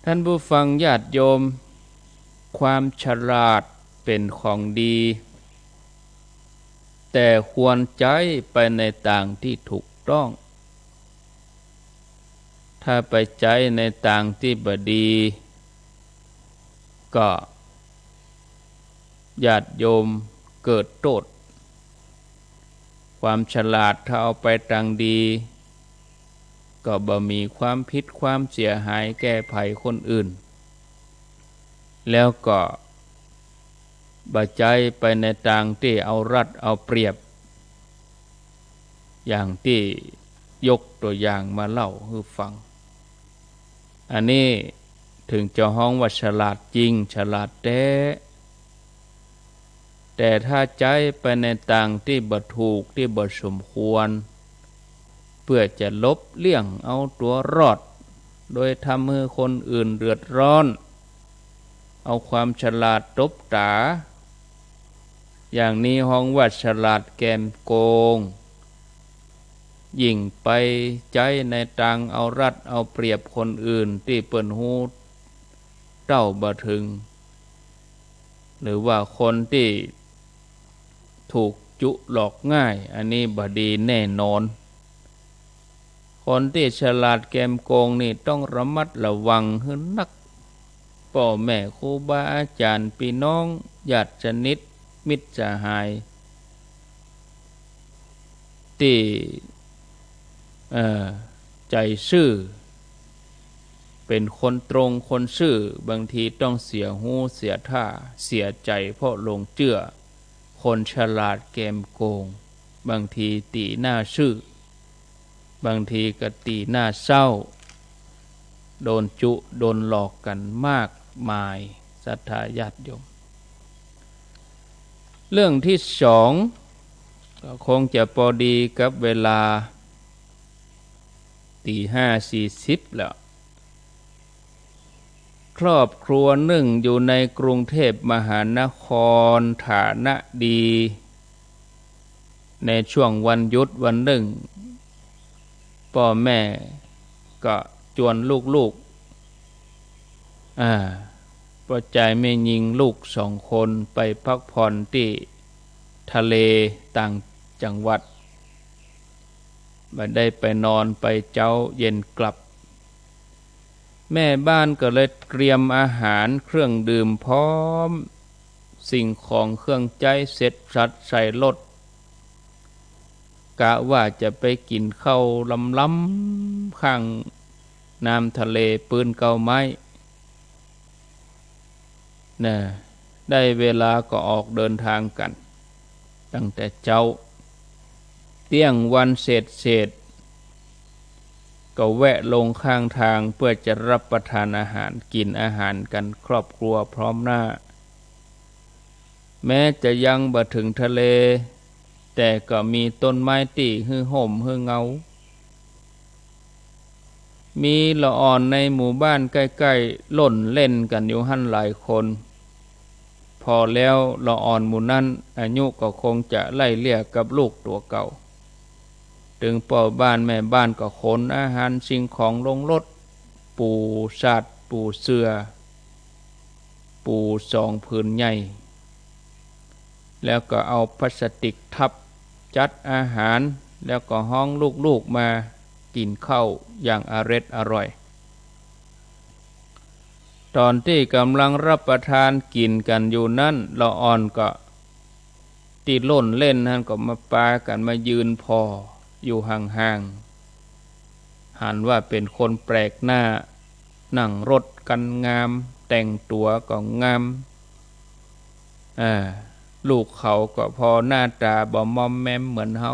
ท่านผู้ฟังญาติโยม ความฉลาดเป๋นของดี แต่ควรใจ๊ไปในตางตี้ถูกต้อง ถ้าไปใจ๊ในตางตี้บ่ดี ก็ญาติโยมเกิดโต้ษ ความฉลาดถ้าเอาไปตางดี ก็บ่มีความผิดความเสียหายแก่ใผคนอื่น แล้วก็ บ่ใจ๊ไปในตางตี้เอารัดเอาเปรียบ อย่างตี้ยกตั๋วอย่างมาเล่าหื้อฟัง อันนี้ถึงจะฮ้องว่าฉลาดจริง ฉลาดแต๊ แต่ถ้าใจ๊ไปในตางตี้บ่ถูก ตี้บ่สมควร เปื้อจะหลบเลี่ยงเอาตั๋วรอด โดยทำหื้อคนอื่นเดือดร้อน เอาความฉลาดตบต๋า อย่างนี้ฮ้องว่าฉลาดแกมโกง ยิ่งไปใจ๊ในตางเอารัดเอาเปรียบคนอื่นตี้เปิ้นฮู้เต้าบ่เถิง หรือว่าคนตี้ถูกจุหลอกง่าย อันนี้บ่ดีแน่นอน คนตี้ฉลาดแกมโกงนี่ต้องระมัดระวังหื้อนัก ป้อแม่ครูบาอาจ๋ารย์ ปี้น้องญาติสนิท มิตรสหาย ตี้ เอ่อ ใจ๋ซื่อ เป๋นคนตรงคนซื่อ บางทีต้องเสียฮู้เสียท่า เสียใจ๋เพราะหลงเจื้อ คนฉลาดแกมโกง บางทีตี๋หน้าซื่อ บางทีก็ตี๋หน้าเศร้า โดนจุโดนหลอกกั๋นมากมาย ศรัทธาญาติโยม เรื่องตี้สอง ก็คงจะปอดีกับเวลา ตี๋ห้าสี่สิบแล้ว ครอบครัวนึ่งอยู่ในกรุงเทพมหานคร ฐานะดี ในช่วงวันหยุดวันนึ่ง ป้อแม่ก็จวนลูกๆ อ่า ป้อจายแม่ญิงลูกสองคนไปพักผ่อนตี้ทะเลต่างจังหวัด บ่ได้ไปนอน ไปเจ๊าเย็นกลับ แม่บ้านก็เลยเตรียมอาหารเครื่องดื่มพร้อมสิ่งของเครื่องใจ๊เสร็จสรรพใส่รถ กะว่าจะไปกิ๋นข้าวลำๆ ข้างน้ำทะเลปื๊นเก๊าไม้ นะ ได้เวลาก็ออกเดินทางกั๋น ตั้งแต่เจ๊า เตี้ยงวันเศษๆ ก็แวะลงข้างทางเปื้อจะรับประทานอาหาร กิ๋นอาหารกั๋นครอบครัวพร้อมหน้า แม้จะยังบ่เถิงทะเล แต่ก็มีต้นไม้ตี้หื้อฮ่มหื้อเงา มีละอ่อนในหมู่บ้านใก้ๆ ล่นเล่นกั๋นอยู่หั้นหลายคน ผ่อแล้วละอ่อนหมู่นั้นอายุก็คงจะไล่เลี่ยกับลูกตั๋วเก่า ตึงป้อบ้านแม่บ้านก็ขนอาหารสิ่งของลงรถ ปู๋สาดปู๋เสื่อ ปู๋สองผืนใหญ่ แล้วก็เอาพลาสติกทับ จัดอาหาร แล้วก็ฮ้องลูกๆ มากิ๋นข้าวอย่างอร็ดอร่อย ต๋อนตี้ก่ำลังรับประทานกิ๋นกั๋นอยู่นั้น ละอ่อนก็ตี้ล่นเล่นหั้นก็มาปากั๋นมายืนผ่ออยู่ห่างๆ หันว่าเป๋นคนแปลกหน้า นั่งรถกั๋นงาม แต่งตั๋วก็งาม อ่า ลูกเขาก็ผ่อหน้าต๋าบ่มอมแมมเหมือนเฮา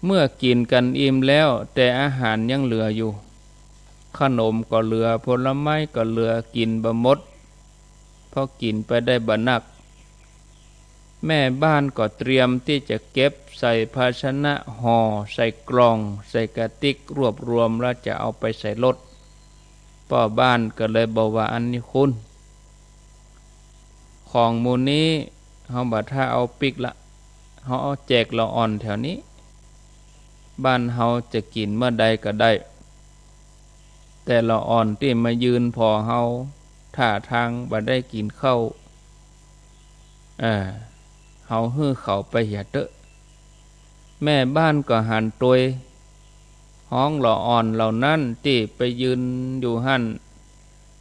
เมื่อกิ๋นกั๋นอิ่มแล้ว แต่อาหารยังเหลืออยู่ ขนมก็เหลือ ผลไม้ก็เหลือ กิ๋นบ่หมด เพราะกิ๋นไปได้บ่นัก แม่บ้านก็เตรียมตี้จะเก็บใส่ภาชนะ ห่อใส่กล่อง ใส่กระติก รวบรวมแล้วจะเอาไปใส่รถ ป้อบ้านก็เลยบอกว่า อันนี้คุณ ของหมู่นี้เฮาบ่ถ้าเอาปิ๊กละ เฮาเอาแจกละอ่อนแถวนี้ บ้านเฮาจะกิ๋นเมื่อใดก็ได้ แต่ละอ่อนตี้มายืนผ่อเฮา ท่าตางบ่ได้กิ๋นข้าว เออ เฮาหื้อเขาไปเหียเต๊อะ แม่บ้านก็หันตวย ฮ้องละอ่อนเหล่านั้นตี้ไปยืนอยู่หั้น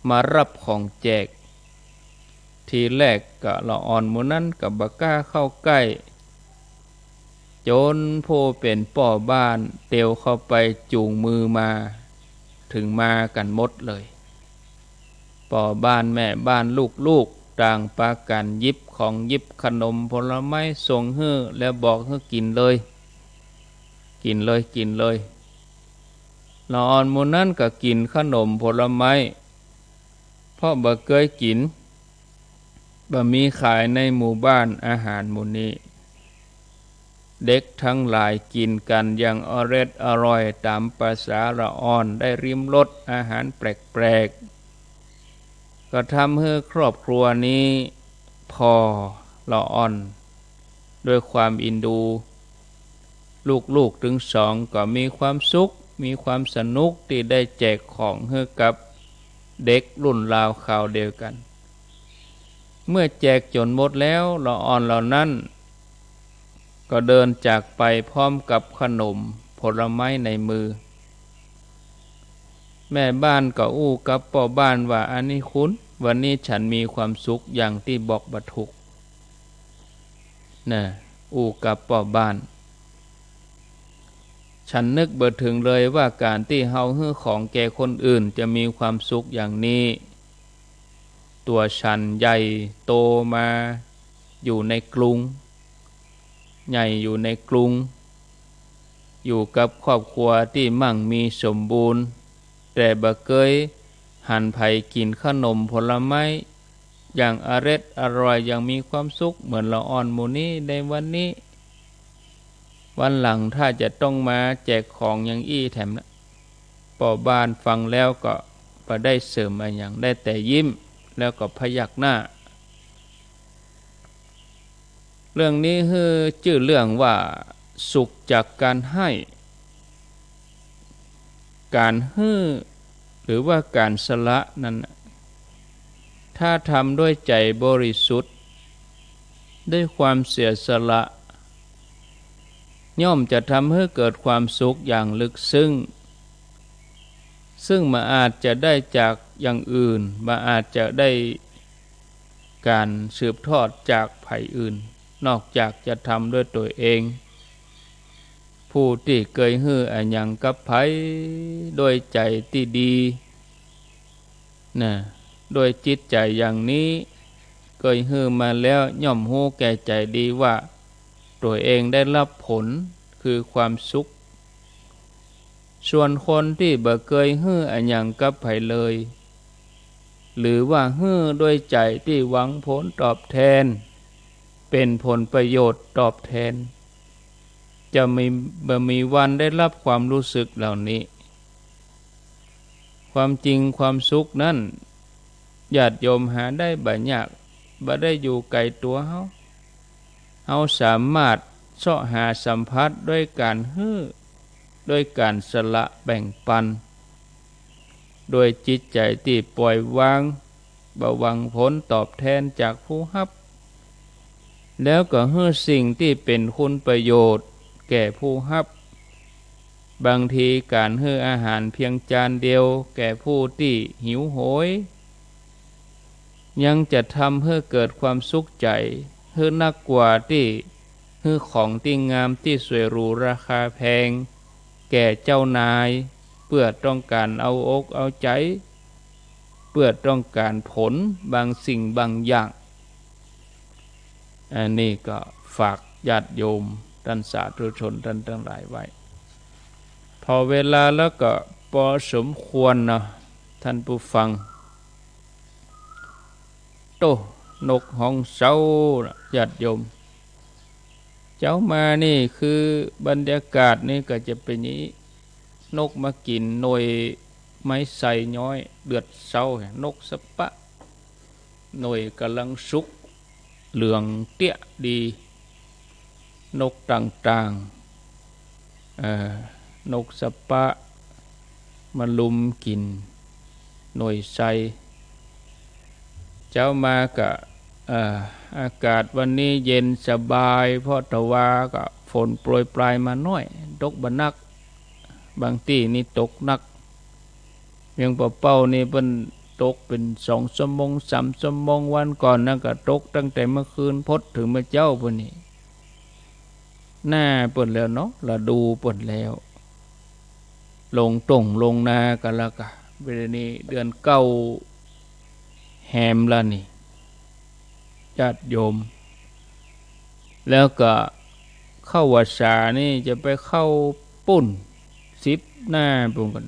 มารับของแจก ทีแรกก็ละอ่อนหมู่นั้นก็บ่กล้าเข้าใก้ จ๋นผู้เป๋นป้อบ้านเตียวเข้าไปจูงมือมา เถิงมากั๋นหมดเลย ป้อบ้านแม่บ้านลูกๆ ต่างปากั๋นหยิบของหยิบขนมผลไม้ส่งหื้อ แล้วบอกหื้อกิ๋นเลย กิ๋นเลย กิ๋นเลย ละอ่อนหมู่นั้นก็กิ๋นขนมผลไม้ เพราะบ่เกยกิ๋น บ่มีขายในหมู่บ้านอาหารหมู่นี้ เด็กตังหลายกิ๋นกั๋นอย่างอร็ดอร่อยต๋ามประสาละอ่อน ได้ลิ้มรสอาหารแปลกๆ ก็ทำหื้อครอบครัวนี้ผ่อละอ่อน ด้วยความเอ็นดู ลูกๆ ตึงสองก็มีความสุข มีความสนุกตี้ได้แจกของหื้อกับเด็กรุ่นราวคราวเดียวกั๋น เมื่อแจกจ๋นหมดแล้ว ละอ่อนเหล่านั้นก็เดินจากไปพร้อมกับขนมผลไม้ในมือ แม่บ้านก็อู้กับป้อบ้านว่า อันนี้คุณ วันนี้ฉันมีความสุขอย่างตี้บอกบ่ถูก น่ะ อู้กับป้อบ้าน ฉันนึกบ่เถิงเลยว่าก๋านตี้เฮาหื้อของแก่คนอื่นจะมีความสุขอย่างนี้ ตั๋วฉันใหญ่โตมาอยู่ในกรุง ใหญ่อยู่ในกรุง อยู่กับครอบครัวตี้มั่งมีสมบูรณ์ แต่บ่เกยหันใผกิ๋นขนมผลไม้อย่างอร็ดอร่อย อย่างมีความสุขเหมือนละอ่อนหมู่นี้ในวันนี้ วันหลังถ้าจะต้องมาแจกของอย่างอี้แถมนะ ป้อบ้านฟังแล้วก็บ่ได้เสริมอะหยัง ได้แต่ยิ้ม แล้วก็พยักหน้า เรื่องนี้หื้อจื้อเรื่องว่า สุขจากการให้ ก๋านหื้อ หรือว่าก๋านสละนั้นน่ะ ถ้าทำด้วยใจ๋บริสุทธิ์ ด้วยความเสียสละ ย่อมจะทำหื้อเกิดความสุขอย่างลึกซึ้ง ซึ่งบ่อาจจะได้จากอย่างอื่น บ่อาจจะได้ก๋านสืบทอดจากใผอื่น นอกจากจะทำด้วยตั๋วเอง ผู้ตี้เกยหื้ออะหยังกับใผด้วยใจ๋ตี้ดี น่ะ ด้วยจิตใจ๋อย่างนี้ เกยหื้อมาแล้วย่อมฮู้แก่ใจ๋ดีว่า ตั๋วเองได้ฮับผลคือความสุข ส่วนคนตี้บ่เกยหื้ออะหยังกับใผเลย หรือว่าหื้อด้วยใจ๋ตี้หวังผลตอบแทน เป๋นผลประโยชน์ตอบแทน จะมี บ่มีวันได้ฮับความฮู้สึกเหล่านี้ ความจริงความสุขนั้น ญาติโยมหาได้บ่ยาก บ่ได้อยู่ไก๋ตั๋วเฮา เฮาสามารถเซาะหาสัมผัสด้วยก๋านหื้อ ด้วยก๋านสละแบ่งปัน ด้วยจิตใจ๋ตี้ปล่อยวาง บ่หวังผลตอบแทนจากผู้ฮับ แล้วก็หื้อสิ่งตี้เป๋นคุณประโยชน์แก่ผู้ฮับ บางทีก๋านหื้ออาหารเพียงจานเดียวแก่ผู้ตี้หิวโหย ยังจะทำหื้อเกิดความสุขใจ๋ หื้อนักกว่าตี้หื้อของตี้งามตี้สวยหรูราคาแพง แก่เจ้านาย เปื้อต้องก๋านเอาอกเอาใจ๋ เปื้อต้องก๋านผลบางสิ่งบางอย่าง อันนี้ก็ฝากญาติโยมต้านสาธุชนต้านตังหลายไว้ ผ่อเวลาแล้วก็ปอสมควรเนาะ ต้านผู้ฟัง โต้ นกฮ้องเซ้านะญาติโยม เจ๊ามานี่คือบรรยากาศนี่ก็จะเป๋นอย่างนี้ นกมากิ๋นหน่วยไม้ไทรย้อยเดือดเซ้า นกสะปะ หน่วยก่ำลังสุก เหลืองเตี้ยดี นกต่างๆ เอ่อ นกสะปะ มาลุมกิ๋นหน่วยไทร เจ๊ามาก็ เอ่อ อากาศวันนี้เย็นสบาย เพราะตะวาก็ฝนโปรยปรายมาน้อย ตกบ่หนัก บางตี้นี่ตกหนัก เมืองป่าเป้านี่เปิ้นตกเป๋นสองชั่วโมง สามชั่วโมง วันก่อนนั้นก็ตกตั้งแต่เมื่อคืนพดเถิงเมื่อเจ๊าปู้นนี่ หน้าเปิ้นแล้วเนาะ ฤดูเปิ้นแล้ว ลงต้งลงนากั๋นแล้วกะ เวลานี้เดือนเก้าแฮมแล้วนี่ ญาติโยม แล้วก็เข้าวัสสานี่จะไปเข้าปู้น สิบหน้าปู้นก่อน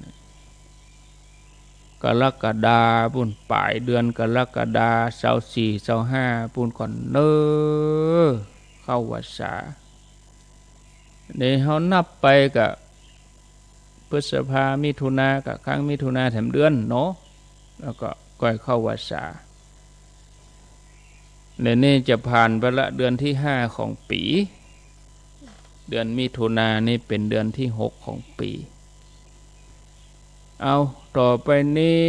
กรกฎาปู้น ป๋ายเดือนกรกฎา ซาวสี่ ซาวห้าปู้นก่อนเน้อ เข้าวัสสา นี่เฮานับไปก็ พฤษภา มิถุนา ก็ค้างมิถุนาแถมเดือนเนาะ แล้วก็ก้อยเข้าวัสสา เดี๋ยวนี้จะผ่านไปละเดือนที่ห้าของปี๋ เดือนมิถุนานี่เป๋นเดือนที่หกของปี๋ เอา ต่อไปนี้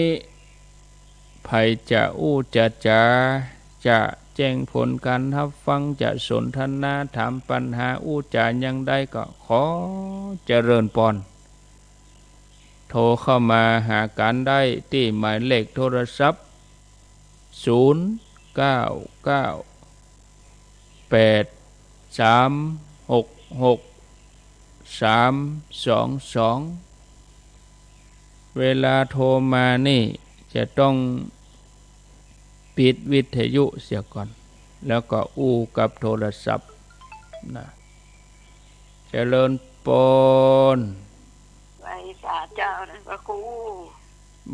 ใผจะอู้จะจ๋า จะแจ้งผลก๋านฮับฟัง จะสนทนาถามปัญหาอู้จ๋าอย่างใดก็ขอเจริญปอน โทรเข้ามาหากั๋นได้ตี้หมายเลขโทรศัพท์ ศูนย์ เก้า เก้า แปด สาม หก หก สาม สอง สอง เวลาโทรมานี่จะต้องปิดวิทยุเสียก่อน แล้วก็อู้กับโทรศัพท์นะ เจริญปอน ไหว้สาเจ้านะพระครู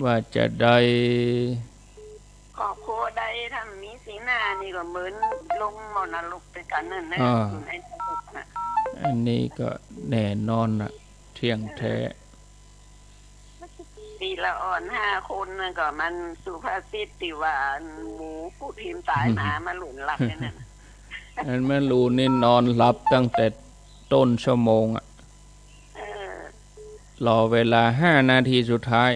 ว่าจะใด ครอบครัวใดถ้ามีสีหน้านี่ก็เหมือนลงมรณรกด้วยกั๋นนั่นนะ อ่า อยู่ในนรกนะ อันนี้ก็แน่นอนน่ะ เที่ยงแท้ ตี้ละอ่อนห้าคนนั่นก็มันสุภาษิตตี้ว่าหมูพูดถิ่มต๋าย หมามาหลุนหลับอย่างนั้นน่ะ อันแม่ลูนนี่นอนหลับตั้งแต่ต้นชั่วโมงอะ เออ รอเวลาห้านาทีสุดท้าย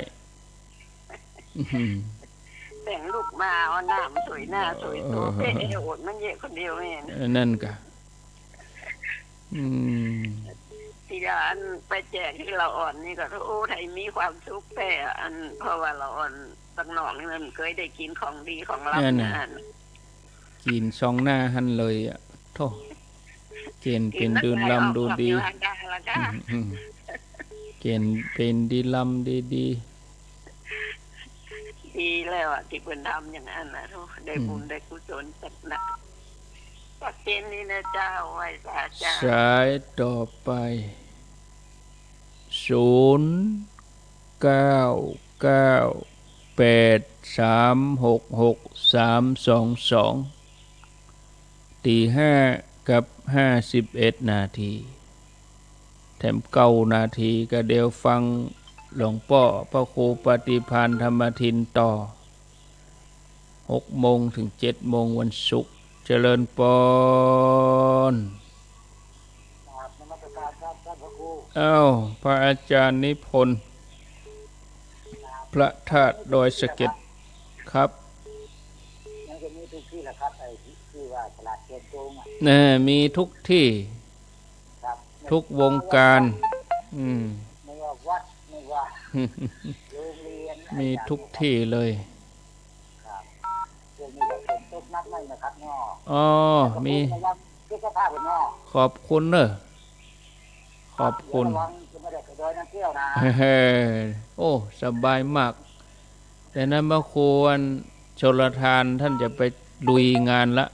แต่งลุกมาเอาน้ำสวยหน้าสวยตั๋ว เออ เป๊ะ อดมันเยียะคนเดียวแม่น เออ นั่นกะ อืม ตี้ละอันไปแจกตี้ละอ่อนนี่ก็ โอ้ ไทยมีความสุขแท้ อัน เพราะว่าละอ่อนตังนอกนี่มันเคยได้กิ๋นของดีของลับ นั่นน่ะ นะ กิ๋นซองหน้าหั้นเลยอะ โธ่ เก๋นเป๋นดีลำดี กิ๋นน้ำลายออก อืม อืม เก๋นเป๋นดีลำดี ดีแล้วอะ ตี้เปิ้นทำอย่างนั้นนะ โธ่ ได้บุญ อืม ได้กุศลจัดหนัก ก็เช่นนี้นะเจ้า ไหว้สาเจ้า สายต่อไป ศูนย์ เก้า เก้า แปด สาม หก หก สาม สอง สอง ตีห้ากับห้าสิบเอ็ดนาที แถมเก้านาทีก็เดี๋ยวฟัง หลวงป้อพระครูปฏิภาณธรรมทินต่อ หกโมงเถิงเจ็ดโมงวันศุกร์ เจริญปอน กราบนมัสการครับท่านพระครู อ้าว พระอาจารย์นิพนธ์ พระธาตุดอยสะเก็ด ครับ มันจะมีทุกที่แหละครับ ไอ้ที่ ที่ว่าตลาดเชียงตุงอะ แน่ มีทุกที่ ครับ ทุกวงการ อืม ไม่ว่าวัด ไม่ว่าโรงเรียน มีทุกที่เลย ครับ ช่วงนี้ก็ฝนตกหนักหน่อยนะครับเนาะ อ๋อ มี ระวังสุขภาพเนาะ ขอบคุณเนอะ ขอบคุณ เดี๋ยวระวังจะไม่ได้ไปดอยน้ำเที่ยวนะ เฮ้อ โอ้ สบายมาก แต่นั้นพระครูอันชลทานท่านจะไปลุยงานละ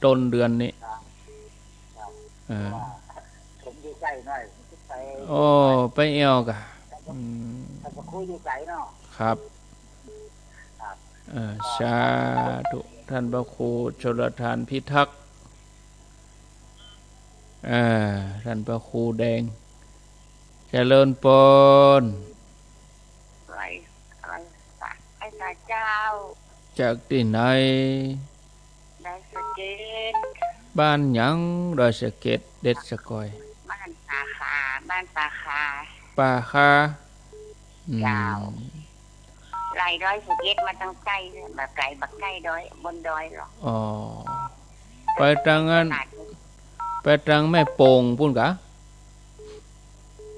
ต้นเดือนนี้ ครับ ครับ เออ เพราะว่าผมอยู่ใกล้หน่อย ผมไป โอ้ ไปแอ่วก่ะ อืม ท่านพระครูอยู่ไกลเนาะ ครับ ครับ เออ สาธุ ท่านพระครูชลทานพิทักษ์ อ่า ท่านพระครูแดง เจริญปอน ไหว้ ไหว้พระ ไหว้พระเจ้า จากตี้ไหน ดอยสะเก็ด บ้านหยัง ดอยสะเก็ด เด็ดสะกอย บ้านป่าคา บ้านป่าคา ป่าคา อืม เจ้า ไล่ดอยสะเก็ดมาตังใต้ บ่ไกล บ่ไกลดอย บนดอยหรอก อ๋อ ไปตังอัน ตลาด ไปตังแม่โป่งปู้นกา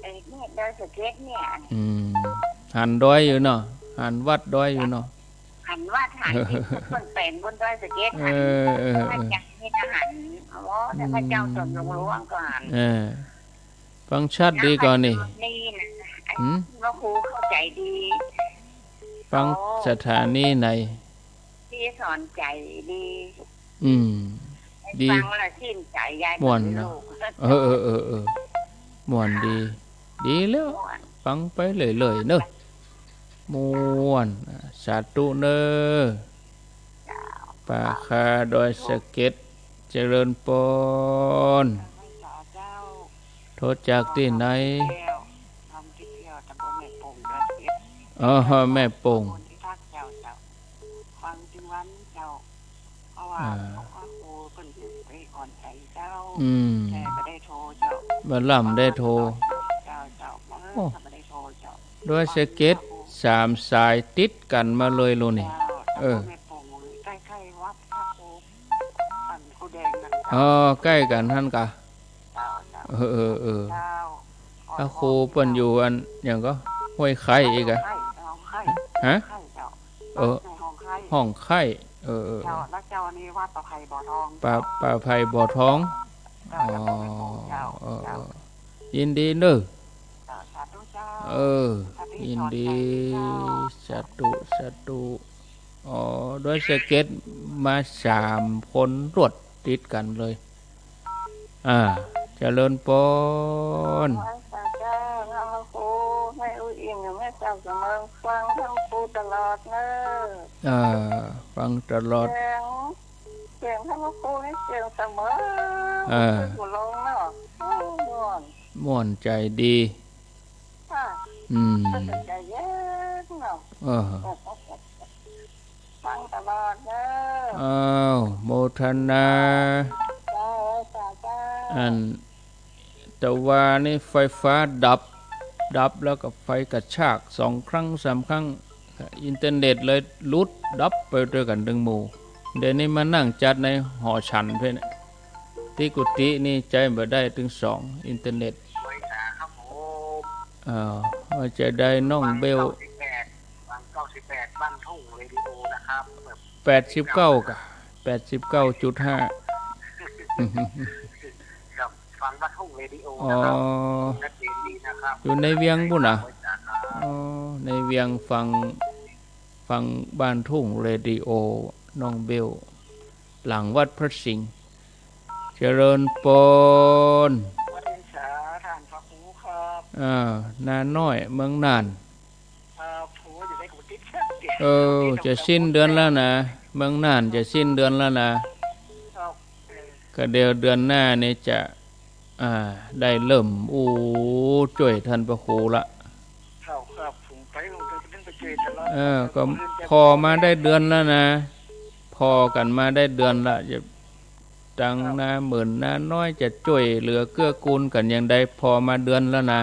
เออ เนี่ย ดอยสะเก็ดเนี่ย อืม หันดอยอยู่เนาะ หันวัดดอยอยู่เนาะ หันวัด หันคนแปลงบนดอยสะเก็ด หัน เออ เออ เออ พระอาจารย์นี่ก็หัน อ๋อ แต่พระเจ้า อืม สวนหลวงก็หัน เออ ฟังชัดดีก่อนี่ นี่นะ หืม พระครูเข้าใจดี ฟัง อ๋อ สถานีไหน ที่สอนใจดี อืม ดี ฟังแล้วชื่นใจ ยาย ม่วนเนาะ เออ เออ เออ เออ ม่วนดี ดีแล้ว ม่วน ฟังไปเรื่อยๆ เนอะ ม่วน อ่า สาธุเนอะ เจ้า ป่าคาดอยสะเก็ด เจริญปอน เจ้า โทรจากตี้ไหน ทำที่เที่ยว ตำบลแม่โป่ง ดอยสะเก็ด อ๋อ แม่โป่ง คนที่พักเจ้า เจ้า ฟังทุกวันเจ้า เพราะว่า อ่า หลวงพ่อครูเปิ้นอยู่ไปอ่อนใจเจ้า อืม แต่บ่ได้โทรเจ้า บ่ล่ำได้โทร เจ้า เจ้า เออ โอ้ บ่ได้โทรเจ้า ดอยสะเก็ด สามสายติดกั๋นมาเลยโลนี่ เจ้า เออ แม่โป่ง ใกล้ๆ วัดพระครู อันครูแดงนั่นเจ้า อ๋อ ใก้กั๋นหั้นกา เจ้า เจ้า เออ เออ เออ เจ้า พระครูเปิ้นอยู่อันหยังก่อ ห้วยไคร้อีกอะ ห้องไคร้ ฮะ ห้องไคร้เจ้า เออ ห้องไคร้ ห้องไคร้ เออ เออ เจ้า แล้วเจ้านี่วัดป่าไผ่บ่อทอง ป่า ป่าไผ่บ่อทอง เจ้า อ๋อ เจ้า เออ เจ้า เออ ยินดีเนอะ เจ้า สาธุเจ้า เออ สาธุ ยินดี สอนใจเจ้า สาธุ สาธุ อ๋อ ดอยสะเก็ดมาสามคนรวดติดกั๋นเลย อ่า เจริญปอน ไหว้สาเจ้า พระครู แม่อู้อิ่มกับแม่เจ้าสำเริง ฟังพระครูตลอดเนอะ อ่า ฟังตลอด เสียง เสียงพระครูนี่เสียงเสมอ อ่า ขึ้นหูลงเนาะ โอ้ ม่วน ม่วนใจ๋ดี ค่ะ อืม ก็เป็นใจเย็นเนาะ เออ ฟังตลอดเด้อ อ้าว โมทนา เจ้า สาเจ้า อัน ตะวานี่ไฟฟ้าดับ ดับแล้วก็ไฟกระชากสองครั้งสามครั้ง อินเทอร์เน็ตเลยหลุดดับไปตวยกั๋นตึงหมู่ เดี๋ยวนี้มานั่งจัดในหอฉันเพ่น ตี้กุฏินี่ใจ๊บ่ได้ตึงสอง อินเทอร์เน็ต ไหว้สาครับผม อ้าว ว่าจะได้น้องเบล ฟังเก้าสิบแปด ฟังเก้าสิบแปด บ้านทุ่งเรดิโอนะครับ แปดสิบเก้ากะ แปดสิบเก้าจุดห้า ครับ ฟังบ้านทุ่งเรดิโอนะครับ อ๋อ ชัดเจนดีนะครับ อยู่ในเวียงปู้นน่ะ ไหว้สาครับ อ๋อ ในเวียงฟัง ฟังบ้านทุ่งเรดิโอ น้องเบล หลังวัดพระสิงห์ เจริญปอน ไหว้สาท่านพระครูครับ อ่า นาน้อย เมืองน่าน ครับ โห อยู่ในกุฏิ เออ จะสิ้นเดือนแล้วนะ เมืองน่านจะสิ้นเดือนแล้วนะ ครับ เออ ก็เดี๋ยวเดือนหน้านี่จะ อ่า ได้เริ่มอู้จ้วยท่านพระครูละ ครับ ครับ ผม เออ ก็ผ่อมาได้เดือนแล้วนะ ผ่อกั๋นมาได้เดือนละ จะตังน้าเหมินน้าน้อย จะจ้วยเหลือเกื้อกูลกั๋นอย่างใด ผ่อมาเดือนแล้วนะ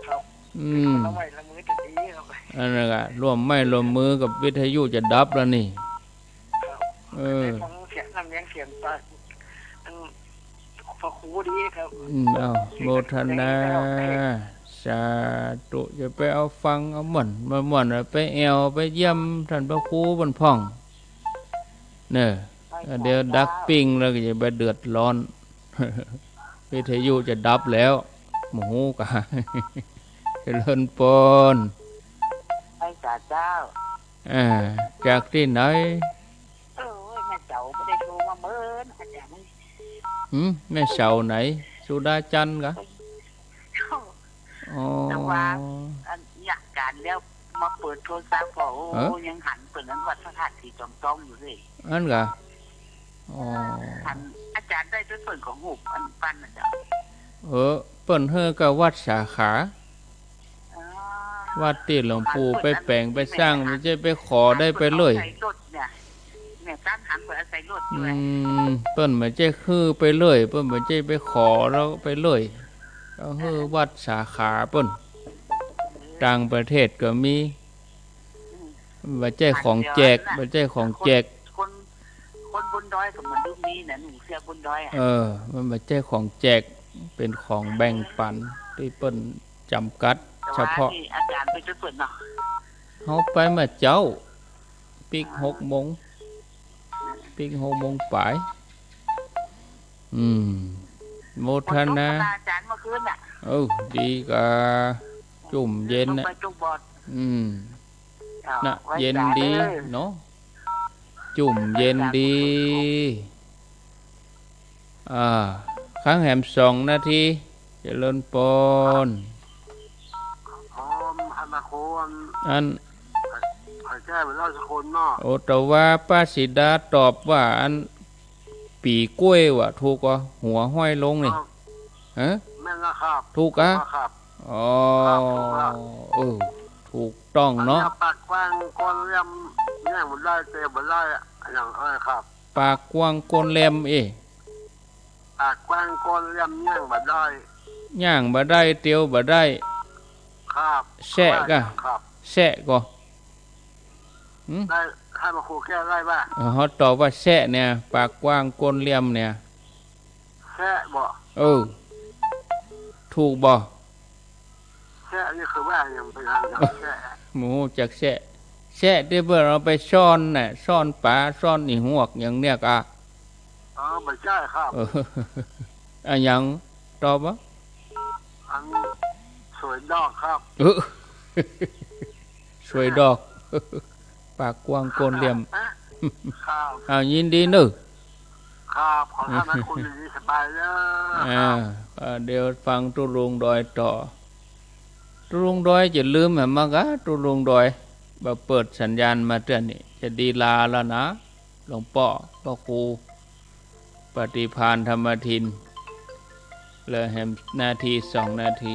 ครับ อืม ร่วมไม้ร่วมมือจะดีครับ อันนั้นอะ ร่วมไม้ร่วมมือกับวิทยุจะดับแล้วนี่ ครับ เออ ได้ฟังเสียงน้ำเนียงเสียงปลา อัน พระครูดีครับ อืม เอา โมทนา สาธุ จะไปเอาฟังเอาม่วน ม่วนๆ ไปแอ่วไปเยี่ยมต้านพระครูเปิ้นพ่อง เน่อ เดี๋ยวดักปิ้งแล้วก็จะไปเดือดร้อน วิทยุจะดับแล้ว บ่ฮู้กา เจริญปอน ไปสาเจ้า อ่า จากตี้ไหน เออ แม่เสาบ่ได้โทรมาเมิน อาจ๋ารย์ หืม แม่เสาไหน สุดาจันทร์กา อ๋อ แต่ว่า อัน เนี่ย อาจ๋ารย์แล้วมาเปิดโทรศัพท์ก็ โอ้ เออ ยังหันเปิ้นอันวัดพระธาตุสีจอมทองอยู่เลย อั้นกา อ๋อ หัน อาจ๋ารย์ได้ไปเปิ้นก็ฮูบอันปั้นน่ะเจ้า เออ เปิ้นหื้อกับวัดสาขา อ๋อ วัดตี้หลวงปู่ไปแป๋งไปสร้าง บ่ใจ้ไปขอได้ไปเลย ใส่รถเนี่ย เนี่ย ต๋ามหันเปิ้นเอาใส่รถอยู่ อืม เปิ้นบ่ใจ้หื้อไปเลย เปิ้นบ่ใจ้ไปขอแล้วไปเลย ก็หื้อวัดสาขาเปิ้น ต่างประเทศก็มี อืม บ่ใจ้ของแจก บ่ใจ้ของแจก คน คนบนดอยก็เหมือนลูกนี้นะ หนุ่มเสื้อบนดอยอะ เออ มันบ่ใจ้ของแจก เป๋นของแบ่งปันตี้เปิ้นจ๋ำกัดเฉพาะ แต่ว่านี่อาจ๋ารย์ไปเจ้าเปิ้นเนาะ เฮาไปเมื่อเจ๊า ปิ๊กหกโมง ปิ๊กหกโมงป๋าย อืม โมทนา ฝนตกมาอาจ๋ารย์เมื่อคืนน่ะ เออ ดีกา จุ่มเย็นน่ะ ลงไปจุ่มบอด อืม อ้าว น่ะ ไว้ เย็นดี จ๋าเด้อ เนาะ จุ่มเย็นดี ไว้จ๋า อ่า ค้างแหมสองนาที เจริญปอน อ๋อ อันนะโคน อัน ใครแก้ไปแล้วสักคนเนาะ โอ แต่ว่าป้าสีดาตอบว่าอัน ปี๋กล้วยว่ะ ถูกก่อ หัวห้อยลงนี่ ครับ ฮะ แม่นแล้วครับ ถูกกา ถูกแล้วครับ อ๋อ ครับ ถูกแล้ว เออ ถูกต้องเนาะ อันนี้ปากกว้างก้นเหลี่ยม แย่งบ่ได้ เตียวบ่ได้อะ อย่างเอ้ยครับ ปากกว้างก้นเหลี่ยม เอ๊ะ ปากกว้างก้นเหลี่ยม แย่งบ่ได้ ย่างบ่ได้ เตียวบ่ได้ ครับ แซะก่อ ครับ แซะก่อ หืม ได้ ให้มาครูแก้ได้ป่ะ เออ เฮาตอบว่าแซะเนี่ย ปากกว้างก้นเหลี่ยมเนี่ย แซะบ่ เออ ถูกบ่ แซะนี่คือว่าหยัง เป๋นหยังแซะ บ่ฮู้จักแซะ แซะตี้เปิ้นเอาไปซ่อนน่ะ ซ่อนป๋า ซ่อนอี่ฮวกอย่างเนี้ยกา อ๋อ บ่ใจ้ครับ เออ อะหยัง ตอบบ่ อัน สวยดอกครับ เออ สวยดอก ปากกว้างก้นเหลี่ยม ครับ อ้าว ยินดีเนาะ ครับ ขอต้อนรับคุณ อยู่ดีสบายเด้อ อ่า ครับ เอ่อ เดี๋ยวฟังตุ๊ลุงดอยต่อ ตุ๊ลุงดอยจะลืมแหมมากะ ตุ๊ลุงดอย บ่เปิดสัญญาณมาเตื้อนี้ จะดีลาแล้วนะ หลวงป้อ ป้อครู ปฏิภาณธรรมทิน เหลือแหมนาทีสองนาที